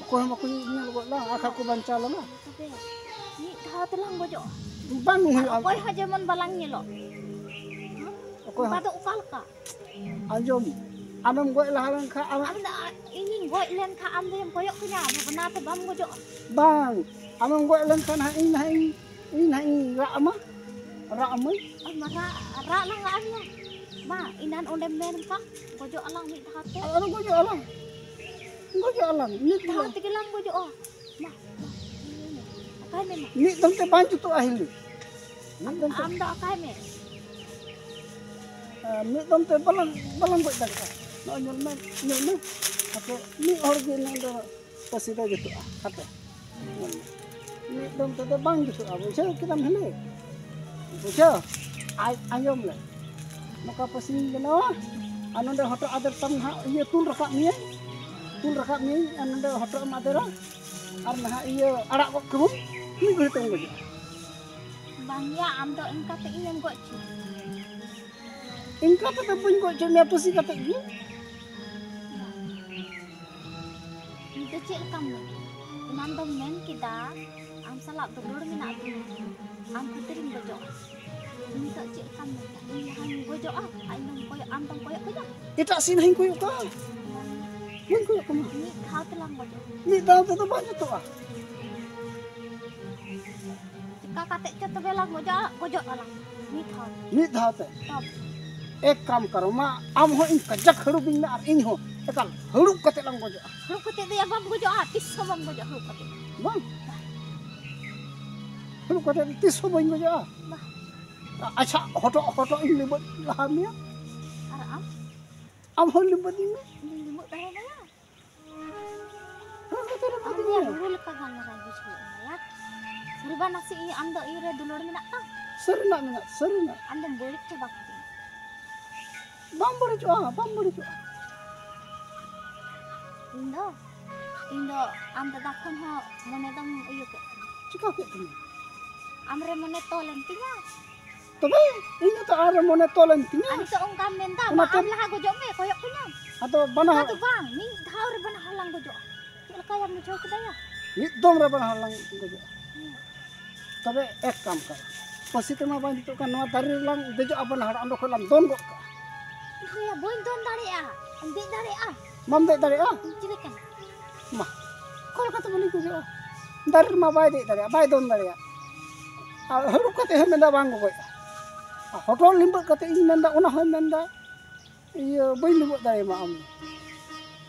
ᱚᱠᱚᱭ ᱦᱚᱸ ᱵᱟᱠᱚ ᱧᱮᱞ ᱜᱚᱡ ᱞᱟᱝ, ᱟᱨ ᱠᱷᱟᱡ ᱠᱚ ᱵᱟᱧᱪᱟᱣ ᱞᱟᱝᱟ᱾ ᱛᱚᱵᱮ ᱢᱤᱫ ᱫᱷᱟᱣ ᱛᱮᱞᱟᱝ ᱜᱚᱡᱚᱜᱼᱟ᱾ ᱵᱟᱝ ᱦᱩᱭᱩᱜᱼᱟ᱾ ᱚᱠᱚᱭ ᱦᱚᱸ ᱡᱮᱢᱚᱱ ᱵᱟᱞᱟᱝ ᱧᱮᱞᱚᱜ᱾ ᱚᱠᱚᱭ ᱚᱱᱠᱟ ᱦᱚᱸ ᱫᱚ ᱚᱠᱟ ᱞᱮᱠᱟ? ᱟᱸᱡᱚᱢ, ᱟᱢᱮᱢ ᱜᱚᱡ ᱞᱟᱦᱟ ᱞᱮᱱᱠᱷᱟᱱ ᱟᱢ ᱟᱢ ᱫᱚ, ᱤᱧᱤᱧ ᱜᱚᱡ ᱞᱮᱱᱠᱷᱟᱱ ᱟᱢ ᱫᱚᱢ ᱠᱚᱭᱚᱜ ᱠᱟᱹᱧᱟ, ᱵᱷᱟᱵᱽᱱᱟ ᱛᱮ ᱵᱟᱢ ᱜᱚᱡᱚᱜᱼᱟ? ᱵᱟᱝ, ᱟᱢᱮᱢ ᱜᱚᱡ ᱞᱮᱱᱠᱷᱟᱱ ᱦᱟᱸᱜ ᱤᱧ ᱱᱟᱦᱟᱜ ᱤᱧ, ᱤᱧ ᱱᱟᱦᱟᱜ ᱤᱧ ᱨᱟᱜ ᱟᱢᱟ, ᱨᱟᱜ ᱟᱢᱟᱹᱧ᱾ ᱟᱢ ᱨᱟᱜ, ᱨᱟᱜ ᱞᱟᱸᱜᱟ ᱟᱢ ᱭᱟ? ᱢᱟ, ᱮᱱᱟᱱ ᱚᱸᱰᱮᱢ ᱢᱮᱱ ᱠᱟᱜ, ᱜᱚᱡᱚᱜ ᱟᱞᱟᱝ ᱢᱤᱫ ᱫᱷᱟᱣ ᱛᱮ᱾ ᱟᱫᱚ ᱜᱚᱡᱚᱜ ᱟᱞᱟᱝ, ᱜᱚᱡᱚᱜ ᱟᱞᱟᱝ, ᱢᱤᱫ ᱢᱤᱫ ᱫᱷᱟᱣ ᱫᱤᱱ᱾ ᱛᱮᱜᱮ ᱞᱟᱝ ᱜᱚᱡᱚᱜᱼᱟ᱾ ᱢᱟ, ᱢᱟ, ᱚᱠᱟᱭ ᱢᱮ ᱢᱟ᱾ ᱢᱤᱫ ᱫᱚᱢ ᱛᱮ ᱵᱟᱝ ᱡᱩᱛᱩᱜᱼᱟ ᱦᱤᱞᱤ᱾ ᱢᱤᱫ ᱫᱚᱢ ᱛᱮ᱾ ᱟᱢ ᱫᱚ ᱚᱠᱟᱭ ᱢᱮ᱾ ᱦᱮᱸ, ᱢᱤᱫ ᱫᱚᱢ ᱛᱮ ᱵᱟᱞᱟᱝ, ᱵᱟᱞᱟᱝ ᱜᱚᱡ ᱫᱟᱲᱮᱭᱟᱜᱼᱟ᱾ ᱱᱚᱜᱼᱚᱭ ᱧᱮᱞ ᱢᱮ, ᱧᱮᱞ ᱢᱮ᱾ ᱦᱟᱯᱮ, ᱢᱤᱫ ᱦᱚᱲ ᱜᱮ ᱱᱚᱰᱮ ᱯᱟᱹᱥᱤ ᱫᱚ ᱡᱩᱛᱩᱜᱼᱟ᱾ ᱦᱟᱯᱮ, ᱧᱮᱞ ᱢᱮ᱾ ᱢᱤᱫ ᱫᱚᱢ ᱛᱮᱫᱚ ᱵᱟᱝ ᱡᱩᱛᱩᱜᱼᱟ, ᱵᱩᱡᱷᱟᱹᱣ ᱠᱮᱫᱟᱢ ᱦᱤᱞᱤ? ᱵᱩᱡᱷᱟᱹᱣ? ᱟᱡ ᱟᱸᱡᱚᱢ ᱞᱮ᱾ ᱱᱚᱝᱠᱟ ᱯᱟᱹᱥᱤᱧ ᱵᱮᱱᱟᱣᱟ, ᱟᱨ ᱱᱚᱰᱮ ᱦᱚᱴᱚᱜ ᱟᱫᱮᱨ ᱛᱟᱢ ᱱᱟᱦᱟᱜ, ᱤᱭᱟᱹ, ᱛᱩᱞ ᱨᱟᱠᱟᱵ ᱢᱮᱭᱟᱹᱧ, ᱛᱩᱞ ᱨᱟᱠᱟᱵ ᱢᱮᱭᱟᱹᱧ, ᱟᱨ ᱱᱚᱰᱮ ᱦᱚᱴᱚᱜ ᱮᱢ ᱟᱫᱮᱨᱟ᱾ ᱟᱨ ᱱᱟᱦᱟᱜ ᱤᱭᱟᱹ ᱟᱲᱟᱜ ᱜᱚᱫ ᱠᱟᱵᱚᱱ, ᱢᱤᱫ ᱜᱷᱟᱹᱲᱤ ᱛᱮᱢ ᱜᱚᱡᱚᱜᱼᱟ᱾ ᱵᱟᱝᱭᱟ, ᱟᱢ ᱫᱚ ᱤᱱᱠᱟ ᱛᱮ ᱤᱧᱮᱢ ᱜᱚᱡ ᱦᱚᱪᱚ᱾ ᱤᱱᱠᱟ ᱛᱮᱫᱚ ᱵᱟᱹᱧ ᱜᱚᱡ ᱦᱚᱪᱚ ᱢᱮᱭᱟ, ᱯᱟᱹᱥᱤ ᱠᱟᱛᱮ ᱜᱮ᱾ ᱱᱤᱛ ᱫᱚ ᱪᱮᱫ ᱞᱮᱠᱟᱢ ᱢᱮᱱ? ᱮᱱᱟᱱ ᱫᱚᱢ ᱢᱮᱱ ᱠᱮᱫᱟ, ᱟᱢ ᱥᱟᱞᱟᱜ ᱫᱩᱞᱟᱹᱲ ᱢᱮᱱᱟᱜ ᱛᱤᱧᱟ, ᱟᱢ ᱠᱷᱟᱹᱛᱤᱨᱤᱧ ᱜᱚᱡᱚᱜᱼᱟ᱾ ᱱᱤᱛᱚᱜ ᱪᱮᱫ ᱞᱮᱠᱟᱢ ᱢᱮᱱᱫᱟ? ᱤᱧ ᱞᱟᱦᱟᱧ ᱜᱚᱡᱚᱜᱼᱟ, ᱟᱡ ᱫᱚᱢ ᱠᱚᱭᱚᱜ, ᱟᱢ ᱫᱚᱢ ᱠᱚᱭᱚᱜ ᱠᱟᱫᱟ? ᱮᱴᱟᱜ ᱥᱮᱱ ᱦᱚᱸᱧ ᱠᱚᱭᱚᱜ ᱠᱟᱜᱼᱟ᱾ ᱵᱟᱹᱧ ᱠᱚᱭᱚᱜ ᱠᱟᱢᱟ᱾ ᱢᱤᱫ ᱫᱷᱟᱣ ᱛᱮᱞᱟᱝ ᱜᱚᱡᱚᱜᱼᱟ᱾ ᱢᱤᱫ ᱫᱷᱟᱣ ᱛᱮᱫᱚ ᱵᱟᱝ ᱡᱩᱛᱩᱜᱼᱟ᱾ ᱪᱤᱠᱟ ᱠᱟᱛᱮ ᱪᱚ ᱛᱚᱵᱮ ᱞᱟᱝ ᱜᱚᱡᱚᱜᱼᱟ, ᱜᱚᱡᱚᱜ ᱟᱞᱟᱝ ᱢᱤᱫ ᱫᱷᱟᱣ ᱛᱮ᱾ ᱢᱤᱫ ᱫᱷᱟᱣ ᱛᱮ? ᱛᱚᱵᱮ᱾ ᱮᱠ ᱠᱟᱢ ᱠᱟᱨᱚ, ᱢᱟ ᱟᱢ ᱦᱚᱸ ᱤᱧ ᱠᱟᱡᱟᱠ ᱦᱟᱹᱲᱩᱵᱤᱧ ᱢᱮ ᱟᱨ ᱤᱧ ᱦᱚᱸ ᱮᱠᱟᱞ ᱦᱟᱹᱲᱩᱵ ᱠᱟᱛᱮ ᱞᱟᱝ ᱜᱚᱡᱚᱜᱼᱟ᱾ ᱦᱟᱹᱲᱩᱵ ᱠᱟᱛᱮ ᱫᱚ ᱭᱟ ᱵᱟᱢ ᱜᱚᱡᱚᱜᱼᱟ, ᱛᱤᱥ ᱦᱚᱸ ᱵᱟᱢ ᱜᱚᱡᱚᱜᱼᱟ ᱦᱟᱹᱲᱩᱵ ᱠᱟᱛᱮ᱾ ᱵᱟᱝ? ᱦᱟᱹᱲᱩᱵ ᱠᱟᱛᱮ ᱫᱚ ᱛᱤᱥ ᱦᱚᱸ ᱵᱟᱹᱧ ᱜᱚᱡᱚᱜᱼᱟ᱾ ᱵᱟᱦ᱾ ᱟᱪᱪᱷᱟ, ᱦᱚᱴᱚᱜ, ᱦᱚᱴᱚᱜ ᱤᱧ ᱞᱤᱵᱟᱹᱫ ᱞᱟᱦᱟ ᱢᱮᱭᱟ᱾ ᱟᱨ ᱟᱢ? ᱟᱢ ᱦᱚᱸ ᱞᱤᱵᱟᱹᱫ ᱤᱧ ᱢᱮ᱾ ᱤᱧ ᱞᱤᱵᱟᱹᱫ ᱫᱟᱲᱮ ᱢᱮᱭᱟ? ᱦᱚᱴᱚᱜ ᱠᱟᱛᱮ ᱞᱤᱵᱟᱹᱫ ᱟᱢ ᱤᱧ ᱫᱚ ᱢᱮ᱾ ᱦᱩᱲᱩ ᱞᱮᱠᱟ ᱜᱟᱱ ᱫᱷᱟᱨᱟ ᱵᱩᱡᱷᱟᱹᱣ ᱮᱫ ᱢᱮᱭᱟ᱾ ᱥᱟᱹᱨᱤ ᱵᱟ ᱱᱟᱥᱮ ᱤᱧ, ᱟᱢ ᱫᱚ ᱤᱧ ᱨᱮ ᱫᱩᱞᱟᱹᱲ ᱢᱮᱱᱟᱜ ᱛᱟᱢ? ᱥᱟᱹᱨᱤᱱᱟᱜ ᱢᱮᱱᱟᱜ, ᱥᱟᱹᱨᱤᱱᱟᱜ᱾ ᱟᱢ ᱫᱚᱢ ᱵᱟᱹᱲᱤᱡ ᱪᱟᱵᱟ ᱠᱤᱫᱤᱧᱟ᱾ ᱵᱟᱢ ᱵᱟᱹᱲᱤᱡᱚᱜᱼᱟ, ᱵᱟᱢ ᱵᱟᱹᱲᱤᱡᱚᱜᱼᱟ᱾ ᱤᱧ ᱫᱚ, ᱤᱧ ᱫᱚ ᱟᱢ ᱫᱟᱫᱟ ᱠᱷᱚᱱ ᱦᱚᱸ ᱢᱚᱱᱮ ᱫᱚᱢ ᱤᱭᱟᱹ ᱠᱮᱫ ᱛᱤᱧᱟ᱾ ᱪᱤᱠᱟ ᱠᱮᱫ ᱛᱤᱧᱟ? ᱟᱢ ᱨᱮ ᱢᱚᱱᱮ ᱛᱚᱞ ᱮᱱ ᱛᱤᱧᱟ᱾ ᱛᱚᱵᱮ ᱤᱧ ᱦᱚᱸᱛᱚ ᱟᱢ ᱨᱮ ᱢᱚᱱᱮ ᱛᱚᱞ ᱮᱱ ᱛᱤᱧᱟ᱾ ᱟᱨ ᱱᱤᱛᱚᱜ ᱚᱱᱠᱟᱢ ᱢᱮᱱᱫᱟ, ᱢᱟ ᱚᱱᱟᱛᱮ ᱟᱢ ᱞᱟᱦᱟ ᱜᱚᱡᱚᱜ ᱢᱮ, ᱠᱚᱭᱚᱜ ᱠᱟᱹᱧᱟᱢ᱾ ᱟᱫᱚ ᱵᱟᱱᱟ ᱚᱱᱠᱟ ᱦᱚᱲ ᱫᱚ ᱵᱟᱝ, ᱢᱤᱫ ᱫᱷᱟᱣ ᱨᱮ ᱵᱟᱱᱟ ᱦᱚᱲ ᱞᱟᱝ ᱜᱚᱡᱚᱜᱼᱟ᱾ ᱪᱮᱫ ᱞᱮᱠᱟᱭᱟᱢ ᱵᱩᱡᱷᱟᱹᱣ ᱠᱮᱫᱟ ᱭᱟ? ᱢᱤᱫ ᱫᱚᱢ ᱨᱮ ᱵᱟᱱᱟ ᱦᱚᱲ ᱞᱟᱝ ᱜᱚᱡᱚᱜᱼᱟ᱾ ᱦᱮᱸ᱾ ᱛᱚᱵᱮ ᱮᱠ ᱠᱟᱢ ᱠᱟᱨ, ᱯᱟᱹᱥᱤ ᱛᱮᱢᱟ ᱵᱟᱭ ᱡᱩᱛᱩᱜ ᱠᱟᱱ, ᱱᱚᱣᱟ ᱫᱟᱨᱮ ᱨᱮᱞᱟᱝ ᱫᱮᱡᱚᱜᱼᱟ ᱵᱟᱱᱟ ᱦᱚᱲ, ᱚᱸᱰᱮ ᱠᱷᱚᱱ ᱞᱟᱝ ᱫᱚᱱ ᱜᱚᱫ ᱠᱟᱜᱼᱟ᱾ ᱦᱳᱭᱟ, ᱵᱟᱹᱧ ᱫᱚᱱ ᱫᱟᱲᱮᱭᱟᱜᱼᱟ᱾ ᱟᱢ ᱫᱮᱡ ᱫᱟᱲᱮᱭᱟᱜᱼᱟ? ᱵᱟᱢ ᱫᱮᱡ ᱫᱟᱲᱮᱭᱟᱜᱼᱟ? ᱤᱧ ᱪᱤᱞᱤ ᱠᱟᱱᱟ? ᱢᱟ, ᱚᱠᱟ ᱞᱮᱠᱟ ᱛᱮ ᱵᱟᱹᱞᱤᱧ ᱜᱚᱡᱚᱜᱼᱟ? ᱫᱟᱨᱮ ᱨᱮᱢᱟ ᱵᱟᱭ ᱫᱮᱡ ᱫᱟᱲᱮᱭᱟᱜᱼᱟ, ᱵᱟᱭ ᱫᱚᱱ ᱫᱟᱲᱮᱭᱟᱜᱼᱟ᱾ ᱟᱨ ᱦᱟᱹᱲᱩᱵ ᱠᱟᱛᱮ ᱦᱚᱸ ᱢᱮᱱᱫᱟ ᱵᱟᱝ ᱜᱚᱜᱚᱡᱼᱟ᱾ ᱟᱨ ᱦᱚᱴᱚᱜ ᱞᱤᱸᱵᱟᱹᱜ ᱠᱟᱛᱮ ᱤᱧ ᱢᱮᱱᱫᱟ, ᱚᱱᱟ ᱦᱚᱸᱭ ᱢᱮᱱᱫᱟ, ᱤᱭᱟᱹ, ᱵᱟᱹᱧ ᱞᱤᱸᱵᱟᱹᱜ ᱫᱟᱲᱮᱭᱟᱢᱟ ᱟᱢ ᱫᱚ᱾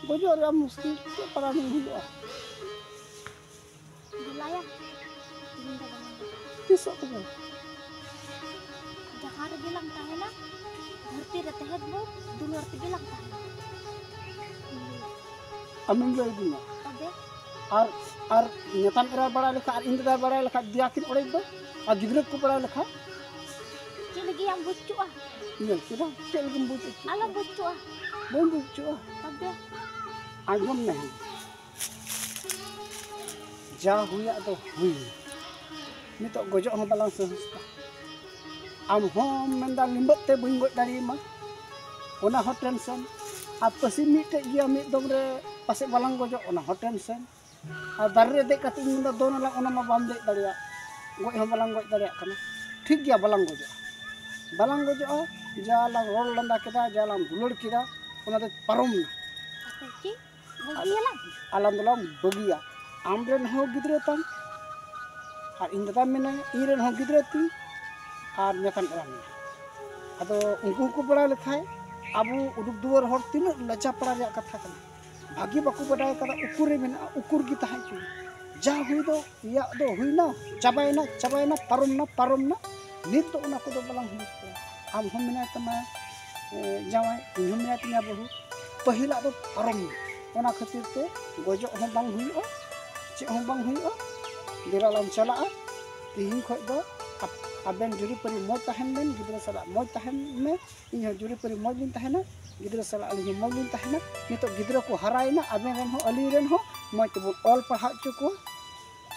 ᱜᱚᱡᱚᱜ ᱨᱮᱭᱟᱜ ᱢᱩᱥᱠᱤᱞ, ᱪᱮᱫ ᱯᱟᱨᱟᱱᱤᱧ ᱦᱩᱭᱩᱜᱼᱟ? ᱫᱮᱞᱟᱭᱟ, ᱛᱮᱦᱮᱧ ᱫᱚ ᱵᱟᱝ᱾ ᱛᱤᱥᱚᱜ ᱛᱚᱵᱮ? ᱡᱟᱦᱟᱸ ᱨᱮᱜᱮ ᱞᱟᱝ ᱛᱟᱦᱮᱱᱟ, ᱫᱷᱟᱹᱨᱛᱤ ᱨᱮ ᱛᱟᱦᱮᱸ ᱵᱚ, ᱫᱩᱞᱟᱹᱲ ᱛᱮᱜᱮ ᱞᱟᱝ ᱛᱟᱦᱮᱱᱟ᱾ ᱟᱢᱮᱢ ᱞᱟᱹᱭ ᱟᱹᱫᱤᱧᱟ᱾ ᱛᱚᱵᱮ? ᱟᱨ, ᱟᱨ ᱱᱮᱛᱟᱢ ᱮᱨᱟᱭ ᱵᱟᱲᱟᱭ ᱞᱮᱠᱷᱟᱱ ᱟᱨ ᱤᱧ ᱫᱟᱫᱟᱭ ᱵᱟᱲᱟᱭ ᱞᱮᱠᱷᱟᱱ ᱫᱮᱭᱟ ᱠᱤᱱ ᱚᱲᱮᱡ ᱫᱚ, ᱟᱨ ᱜᱤᱫᱽᱨᱟᱹ ᱠᱚ ᱵᱟᱲᱟᱭ ᱞᱮᱠᱷᱟᱱ? ᱪᱮᱫ ᱞᱟᱹᱜᱤᱫ ᱮᱢ ᱵᱩᱡᱽ ᱦᱚᱪᱚᱜᱼᱟ? ᱧᱮᱞ ᱠᱮᱫᱟᱢ, ᱪᱮᱫ ᱞᱟᱹᱜᱤᱫ ᱮᱢ ᱵᱩᱡᱽ ᱦᱚᱪᱚᱜᱼᱟ? ᱟᱞᱚᱢ ᱵᱩᱡᱽ ᱦᱚᱪᱚᱜᱼᱟ᱾ ᱛᱚᱵᱮ? ᱟᱸᱡᱚᱢ ᱢᱮ᱾ ᱡᱟ ᱦᱩᱭᱟᱜ ᱫᱚ ᱦᱩᱭ᱾ ᱱᱤᱛᱚᱜ ᱜᱚᱡᱚᱜ ᱦᱚᱸ ᱵᱟᱞᱟᱝ ᱥᱟᱦᱚᱥ ᱫᱟ᱾ ᱟᱢ ᱦᱚᱸᱢ ᱢᱮᱱᱫᱟ ᱞᱤᱸᱵᱟᱹᱜ ᱛᱮ ᱵᱟᱹᱧ ᱜᱚᱡ ᱫᱟᱲᱮᱭᱟᱢᱟ, ᱚᱱᱟ ᱦᱚᱸ ᱴᱮᱱᱥᱮᱱ᱾ ᱟᱨ ᱯᱟᱹᱥᱤ ᱢᱤᱫᱴᱮᱡ ᱜᱮᱭᱟ, ᱢᱤᱫ ᱫᱚᱢ ᱨᱮ ᱯᱟᱥᱮᱡ ᱵᱟᱞᱟᱝ ᱜᱚᱡᱚᱜ, ᱚᱱᱟ ᱦᱚᱸ ᱴᱮᱱᱥᱮᱱ᱾ ᱟᱨ ᱫᱟᱨᱮ ᱨᱮ ᱫᱮᱡ ᱠᱟᱛᱮ ᱤᱧ ᱢᱮᱱᱫᱟ ᱫᱚᱱ ᱟᱞᱟᱝ, ᱚᱱᱟ ᱢᱟ ᱵᱟᱢ ᱫᱮᱡ ᱫᱟᱲᱮᱭᱟᱜ, ᱜᱚᱡ ᱦᱚᱸ ᱵᱟᱞᱟᱝ ᱜᱚᱡ ᱫᱟᱲᱮᱭᱟᱜ ᱠᱟᱱᱟ᱾ ᱴᱷᱤᱠ ᱜᱮᱭᱟ, ᱵᱟᱞᱟᱝ ᱜᱚᱡᱚᱜᱼᱟ, ᱵᱟᱞᱟᱝ ᱜᱚᱡᱚᱜᱼᱟ᱾ ᱡᱟ ᱞᱟᱝ ᱨᱚᱲ ᱞᱟᱸᱫᱟ ᱠᱮᱫᱟ, ᱡᱟ ᱞᱟᱝ ᱫᱩᱞᱟᱹᱲ ᱠᱮᱫᱟ, ᱚᱱᱟ ᱫᱚ ᱯᱟᱨᱚᱢ ᱱᱟ᱾ ᱟᱫᱚ ᱪᱮᱫ? ᱵᱟᱹᱜᱤᱭᱟᱞᱟᱝ? ᱟᱞᱟᱝ ᱫᱚᱞᱟᱝ ᱵᱟᱹᱜᱤᱭᱟ᱾ ᱟᱢ ᱨᱮᱱ ᱦᱚᱸ ᱜᱤᱫᱽᱨᱟᱹ ᱛᱟᱢ, ᱟᱨ ᱤᱧ ᱫᱟᱫᱟ ᱢᱮᱱᱟᱭᱟ, ᱤᱧ ᱨᱮᱱ ᱦᱚᱸ ᱜᱤᱫᱽᱨᱟᱹ ᱛᱤᱧ, ᱟᱨ ᱧᱟᱛᱟᱢ ᱮᱨᱟ ᱢᱮᱱᱟᱭᱟ᱾ ᱟᱫᱚ ᱩᱱᱠᱩ ᱦᱚᱸᱠᱚ ᱵᱟᱲᱟᱭ ᱞᱮᱠᱷᱟᱡ ᱟᱵᱚ ᱩᱰᱩᱠ ᱫᱩᱣᱟᱹᱨ ᱦᱚᱲ ᱛᱤᱱᱟᱹᱜ ᱞᱟᱡᱟ ᱯᱟᱲᱟ ᱨᱮᱭᱟᱜ ᱠᱟᱛᱷᱟ ᱠᱟᱱᱟ᱾ ᱵᱷᱟᱹᱜᱤ ᱵᱟᱠᱚ ᱵᱟᱰᱟᱭ ᱠᱟᱫᱟ, ᱩᱠᱩᱨ ᱨᱮ ᱢᱮᱱᱟᱜᱼᱟ, ᱩᱠᱩᱨ ᱜᱮ ᱛᱟᱦᱮᱸ ᱦᱚᱪᱚᱭ᱾ ᱡᱟ ᱦᱩᱭ ᱫᱚ ᱤᱭᱟᱜ ᱫᱚ ᱦᱩᱭᱱᱟ, ᱪᱟᱵᱟᱭᱮᱱᱟ, ᱪᱟᱵᱟᱭᱮᱱᱟ, ᱯᱟᱨᱚᱢᱱᱟ, ᱯᱟᱨᱚᱢᱱᱟ᱾ ᱱᱤᱛ ᱫᱚ ᱚᱱᱟ ᱠᱚᱫᱚ ᱵᱟᱞᱟᱝ ᱦᱩᱫᱤᱥ ᱠᱚᱣᱟ᱾ ᱟᱢ ᱦᱚᱸ ᱢᱮᱱᱟᱭ ᱛᱟᱢᱟ, ᱮ, ᱡᱟᱶᱟᱭ, ᱤᱧ ᱦᱚᱸ ᱢᱮᱱᱟᱭ ᱛᱤᱧᱟ ᱵᱟᱹᱦᱩ᱾ ᱯᱟᱹᱦᱤᱞᱟᱜ ᱫᱚ ᱯᱟᱨᱚᱢ ᱱᱟ᱾ ᱚᱱᱟ ᱠᱷᱟᱹᱛᱤᱨ ᱛᱮ ᱜᱚᱡᱚᱜ ᱦᱚᱸ ᱵᱟᱝ ᱦᱩᱭᱩᱜᱼᱟ, ᱪᱮᱫ ᱦᱚᱸ ᱵᱟᱝ ᱦᱩᱭᱩᱜᱼᱟ᱾ ᱫᱮᱞᱟ ᱞᱟᱝ ᱪᱟᱞᱟᱜᱼᱟ᱾ ᱛᱤᱦᱤᱧ ᱠᱷᱚᱡ ᱫᱚ ᱟᱯ-, ᱟᱵᱮᱱ ᱡᱩᱨᱤᱯᱟᱹᱨᱤ ᱢᱚᱡᱽ ᱛᱟᱦᱮᱱ ᱵᱮᱱ, ᱜᱤᱫᱽᱨᱟᱹ ᱥᱟᱞᱟᱜ ᱢᱚᱡᱽ ᱛᱟᱦᱮᱱ ᱢᱮ, ᱤᱧ ᱦᱚᱸ ᱡᱩᱨᱤᱯᱟᱹᱨᱤ ᱢᱚᱡᱽ ᱞᱤᱧ ᱛᱟᱦᱮᱱᱟ, ᱜᱤᱫᱽᱨᱟᱹ ᱥᱟᱞᱟᱜ ᱟᱹᱞᱤᱧ ᱦᱚᱸ ᱢᱚᱡᱽ ᱞᱤᱧ ᱛᱟᱦᱮᱱᱟ᱾ ᱱᱤᱛᱚᱜ ᱜᱤᱫᱽᱨᱟᱹ ᱠᱚ ᱦᱟᱨᱟᱭᱮᱱᱟ, ᱟᱵᱮᱱ ᱨᱮᱱ ᱦᱚᱸ ᱟᱹᱞᱤᱧ ᱨᱮᱱ ᱦᱚᱸ ᱢᱚᱡᱽ ᱛᱮᱵᱚᱱ ᱚᱞ ᱯᱟᱲᱦᱟᱣ ᱦᱚᱪᱚ ᱠᱚᱣᱟ᱾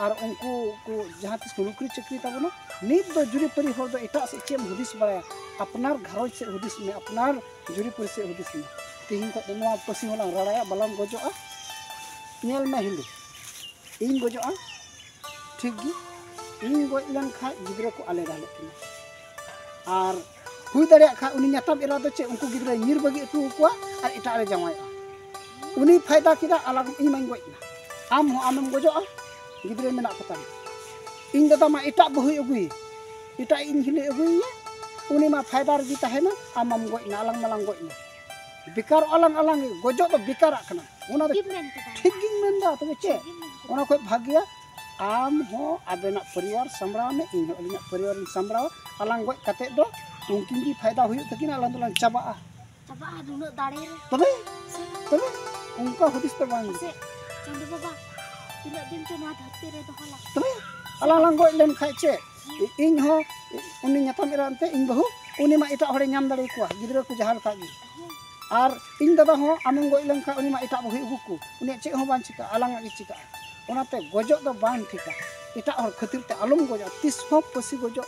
ᱟᱨ ᱩᱱᱠᱩ ᱠᱚ ᱡᱟᱦᱟᱸ ᱛᱤᱥ ᱠᱚ ᱱᱚᱠᱨᱤ ᱪᱟᱹᱠᱨᱤ ᱛᱟᱵᱚᱱᱟ, ᱱᱤᱛ ᱫᱚ ᱡᱩᱨᱤᱯᱟᱹᱨᱤ ᱦᱚᱲ ᱫᱚ ᱮᱴᱟᱜ ᱥᱮᱫ ᱪᱮᱫ ᱮᱢ ᱦᱩᱫᱤᱥ ᱵᱟᱲᱟᱭᱟ? ᱟᱯᱱᱟᱨ ᱜᱷᱟᱨᱚᱸᱡᱽ ᱥᱮᱫ ᱦᱩᱫᱤᱥ ᱢᱮ, ᱟᱯᱱᱟᱨ ᱡᱩᱨᱤᱯᱟᱹᱨᱤ ᱥᱮᱫ ᱦᱩᱫᱤᱥ ᱢᱮ᱾ ᱛᱮᱦᱮᱧ ᱠᱷᱚᱱ ᱫᱚ ᱱᱚᱣᱟ ᱯᱟᱹᱥᱤ ᱦᱚᱸᱞᱟᱝ ᱨᱟᱲᱟᱭᱟ, ᱵᱟᱞᱟᱝ ᱜᱚᱡᱚᱜᱼᱟ᱾ ᱧᱮᱞ ᱢᱮ ᱦᱤᱞᱩ, ᱤᱧ ᱜᱚᱡᱚᱜᱼᱟ, ᱴᱷᱤᱠ ᱜᱮ, ᱤᱧ ᱜᱚᱡ ᱞᱮᱱ ᱠᱷᱟᱡ ᱜᱤᱫᱽᱨᱟᱹ ᱠᱚ ᱟᱞᱮ ᱰᱟᱦᱞᱮᱫ ᱛᱤᱧᱟ᱾ ᱟᱨ ᱦᱩᱭ ᱫᱟᱲᱮᱭᱟᱜ ᱠᱷᱟᱡ ᱩᱱᱤ ᱧᱟᱛᱟᱢ ᱮᱨᱟ ᱫᱚ ᱪᱮᱫ ᱩᱱᱠᱩ ᱜᱤᱫᱽᱨᱟᱹᱭ ᱧᱤᱨ ᱵᱟᱹᱜᱤ ᱦᱚᱴᱚ ᱟᱠᱚᱣᱟ ᱟᱨ ᱮᱴᱟᱜ ᱨᱮ ᱡᱟᱶᱟᱭᱚᱜᱼᱟ? ᱩᱱᱤ ᱯᱷᱟᱭᱫᱟ ᱠᱮᱫᱟ, ᱟᱞᱟᱝ, ᱤᱧ ᱢᱟᱧ ᱜᱚᱡ ᱮᱱᱟ, ᱟᱢ ᱦᱚᱸ ᱟᱢᱮᱢ ᱜᱚᱡᱚᱜᱼᱟ, ᱜᱤᱫᱽᱨᱟᱹ ᱢᱮᱱᱟᱜ ᱠᱚᱛᱟᱢᱟ᱾ ᱤᱧ ᱫᱟᱫᱟ ᱢᱟ ᱮᱴᱟᱜ ᱵᱟᱹᱦᱩᱭ ᱟᱹᱜᱩᱭᱮ, ᱮᱴᱟᱜ ᱤᱧ ᱦᱤᱞᱤ ᱟᱹᱜᱩᱭᱮᱭᱟ, ᱩᱱᱤ ᱢᱟ ᱯᱷᱟᱭᱫᱟ ᱨᱮᱜᱮ ᱛᱟᱦᱮᱱᱟ, ᱟᱢ ᱢᱟᱢ ᱜᱚᱡ ᱮᱱᱟ, ᱟᱞᱟᱝ ᱢᱟᱞᱟᱝ ᱜᱚᱡ ᱮᱱᱟ᱾ ᱵᱮᱠᱟᱨᱚᱜᱼᱟ ᱞᱟᱝ ᱟᱞᱟᱝ ᱜᱮ, ᱜᱚᱡᱚᱜ ᱫᱚ ᱵᱮᱠᱟᱨᱟᱜ ᱠᱟᱱᱟ᱾ ᱚᱱᱟ ᱫᱚ ᱴᱷᱤᱠ ᱜᱮᱢ ᱢᱮᱱ ᱠᱟᱫᱟ᱾ ᱴᱷᱤᱠ ᱜᱤᱧ ᱢᱮᱱᱫᱟ᱾ ᱛᱚᱵᱮ ᱪᱮᱫ? ᱴᱷᱤᱠ ᱜᱮᱢ ᱢᱮᱱ ᱠᱟᱫᱟ᱾ ᱚᱱᱟ ᱠᱷᱚᱡ ᱵᱷᱟᱜᱮᱭᱟ ᱟᱢ ᱦᱚᱸ ᱟᱵᱮᱱᱟᱜ ᱯᱚᱨᱤᱵᱟᱨ ᱥᱟᱢᱵᱲᱟᱣ ᱢᱮ, ᱤᱧ ᱦᱚᱸ ᱟᱹᱞᱤᱧᱟᱜ ᱯᱚᱨᱤᱵᱟᱨᱤᱧ ᱥᱟᱢᱵᱲᱟᱣᱟ᱾ ᱟᱞᱟᱝ ᱜᱚᱡ ᱠᱟᱛᱮᱫ ᱫᱚ ᱩᱱᱠᱤᱱ ᱜᱮ ᱯᱷᱟᱭᱫᱟ ᱦᱩᱭᱩᱜ ᱛᱟᱹᱠᱤᱱᱟ, ᱟᱞᱟᱝ ᱫᱚᱞᱟᱝ ᱪᱟᱵᱟᱜᱼᱟ᱾ ᱪᱟᱵᱟᱜᱼᱟ ᱱᱩᱱᱟᱹᱜ ᱫᱟᱲᱮ ᱨᱮ᱾ ᱛᱚᱵᱮ, ᱛᱚᱵᱮ ᱚᱱᱠᱟ ᱦᱩᱫᱤᱥ ᱫᱚ ᱵᱟᱝ᱾ ᱢᱟᱥᱮ, ᱪᱟᱸᱫᱚ ᱵᱟᱵᱟ, ᱛᱤᱱᱟᱹᱜ ᱫᱤᱱ ᱪᱚ ᱱᱚᱣᱟ ᱫᱷᱟᱹᱨᱛᱤ ᱨᱮ ᱫᱚᱦᱚ ᱞᱟᱝ᱾ ᱛᱚᱵᱮ ᱟᱞᱟᱝ ᱞᱟᱝ ᱜᱚᱡ ᱞᱮᱱ ᱠᱷᱟᱡ ᱪᱮᱫ? ᱤᱧ ᱦᱚᱸ ᱩᱱᱤ ᱧᱟᱛᱟᱢ ᱮᱨᱟ ᱮᱱᱛᱮ ᱤᱧ ᱵᱟᱹᱦᱩ, ᱩᱱᱤ ᱢᱟ ᱮᱴᱟᱜ ᱦᱚᱲᱮ ᱧᱟᱢ ᱫᱟᱲᱮ ᱠᱚᱣᱟ, ᱜᱤᱫᱽᱨᱟᱹ ᱠᱚ ᱡᱟᱦᱟᱸ ᱞᱮᱠᱟ ᱜᱮ᱾ ᱟᱨ ᱤᱧ ᱫᱟᱫᱟ ᱦᱚᱸ ᱟᱢᱮᱢ ᱜᱚᱡ ᱞᱮᱱ ᱠᱷᱟᱡ ᱩᱱᱤ ᱢᱟ ᱮᱴᱟᱜ ᱵᱟᱹᱦᱩᱭ ᱟᱹᱜᱩ ᱠᱚ, ᱩᱱᱤᱭᱟᱜ ᱪᱮᱫ ᱦᱚᱸ ᱵᱟᱝ ᱪᱤᱠᱟᱹᱜᱼᱟ, ᱟᱞᱟᱝᱟᱜ ᱜᱮ ᱪᱤᱠᱟᱹᱜᱼᱟ᱾ ᱚᱱᱟᱛᱮ ᱜᱚᱡᱚᱜ ᱫᱚ ᱵᱟᱝ ᱴᱷᱤᱠᱟ᱾ ᱮᱴᱟᱜ ᱦᱚᱲ ᱠᱷᱟᱹᱛᱤᱨ ᱛᱮ ᱟᱞᱚᱢ ᱜᱚᱡᱚᱜᱼᱟ᱾ ᱛᱤᱥ ᱦᱚᱸ ᱯᱷᱟᱹᱥᱤ ᱜᱚᱡᱚᱜ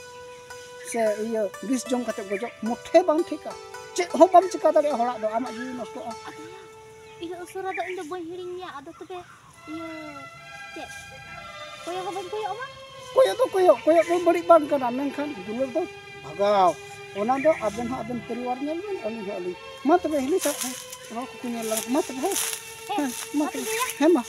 ᱥᱮ ᱤᱭᱟᱹ ᱵᱤᱥ ᱡᱚᱢ ᱠᱟᱛᱮ ᱜᱚᱡᱚᱜ ᱢᱚᱴᱷᱮ ᱵᱟᱝ ᱴᱷᱤᱠᱟ᱾ ᱪᱮᱫ ᱦᱚᱸ ᱵᱟᱢ ᱪᱤᱠᱟ ᱫᱟᱲᱮᱭᱟᱜᱼᱟ ᱦᱚᱲᱟᱜ ᱫᱚ, ᱟᱢᱟᱜ ᱡᱤᱣᱤ ᱱᱚᱥᱴᱚᱜᱼᱟ᱾ ᱤᱱᱟᱹᱜ ᱩᱥᱟᱹᱨᱟ ᱫᱚ ᱤᱧ ᱫᱚ ᱵᱟᱹᱧ ᱦᱤᱲᱤᱧ ᱢᱮᱭᱟ᱾ ᱟᱫᱚ ᱛᱚᱵᱮ ᱤᱭᱟᱹ ᱪᱮᱫ ᱠᱚᱭᱚᱜ ᱦᱚᱸ ᱵᱟᱹᱧ ᱠᱚᱭᱚᱜ ᱟᱢᱟ? ᱠᱚᱭᱚᱜ ᱫᱚ ᱠᱚᱭᱚᱜ, ᱠᱚᱭᱚᱜ ᱫᱚ ᱵᱟᱹᱲᱤᱡ ᱵᱟᱝ ᱠᱟᱱᱟ, ᱢᱮᱱᱠᱷᱟᱱ ᱫᱩᱞᱟᱹᱲ ᱫᱚ ᱵᱷᱟᱜᱟᱣ᱾ ᱚᱱᱟ ᱫᱚ ᱟᱵᱮᱱ ᱦᱚᱸ ᱟᱵᱮᱱ ᱯᱚᱨᱤᱵᱟᱨ ᱧᱮᱞ ᱵᱮᱱ, ᱟᱹᱞᱤᱧ ᱦᱚᱸ ᱟᱹᱞᱤᱧ᱾ ᱢᱟ ᱛᱚᱵᱮ ᱦᱤᱞᱤ ᱥᱟᱵ ᱦᱚᱲ ᱠᱚᱠᱚ ᱧᱮᱞ ᱞᱟᱜᱟ᱾ ᱢᱟ ᱛᱚᱵᱮ ᱦᱮᱸ, ᱦᱮᱸ, ᱢᱟ ᱛᱚᱵᱮ, ᱦᱮᱸ ᱢᱟ᱾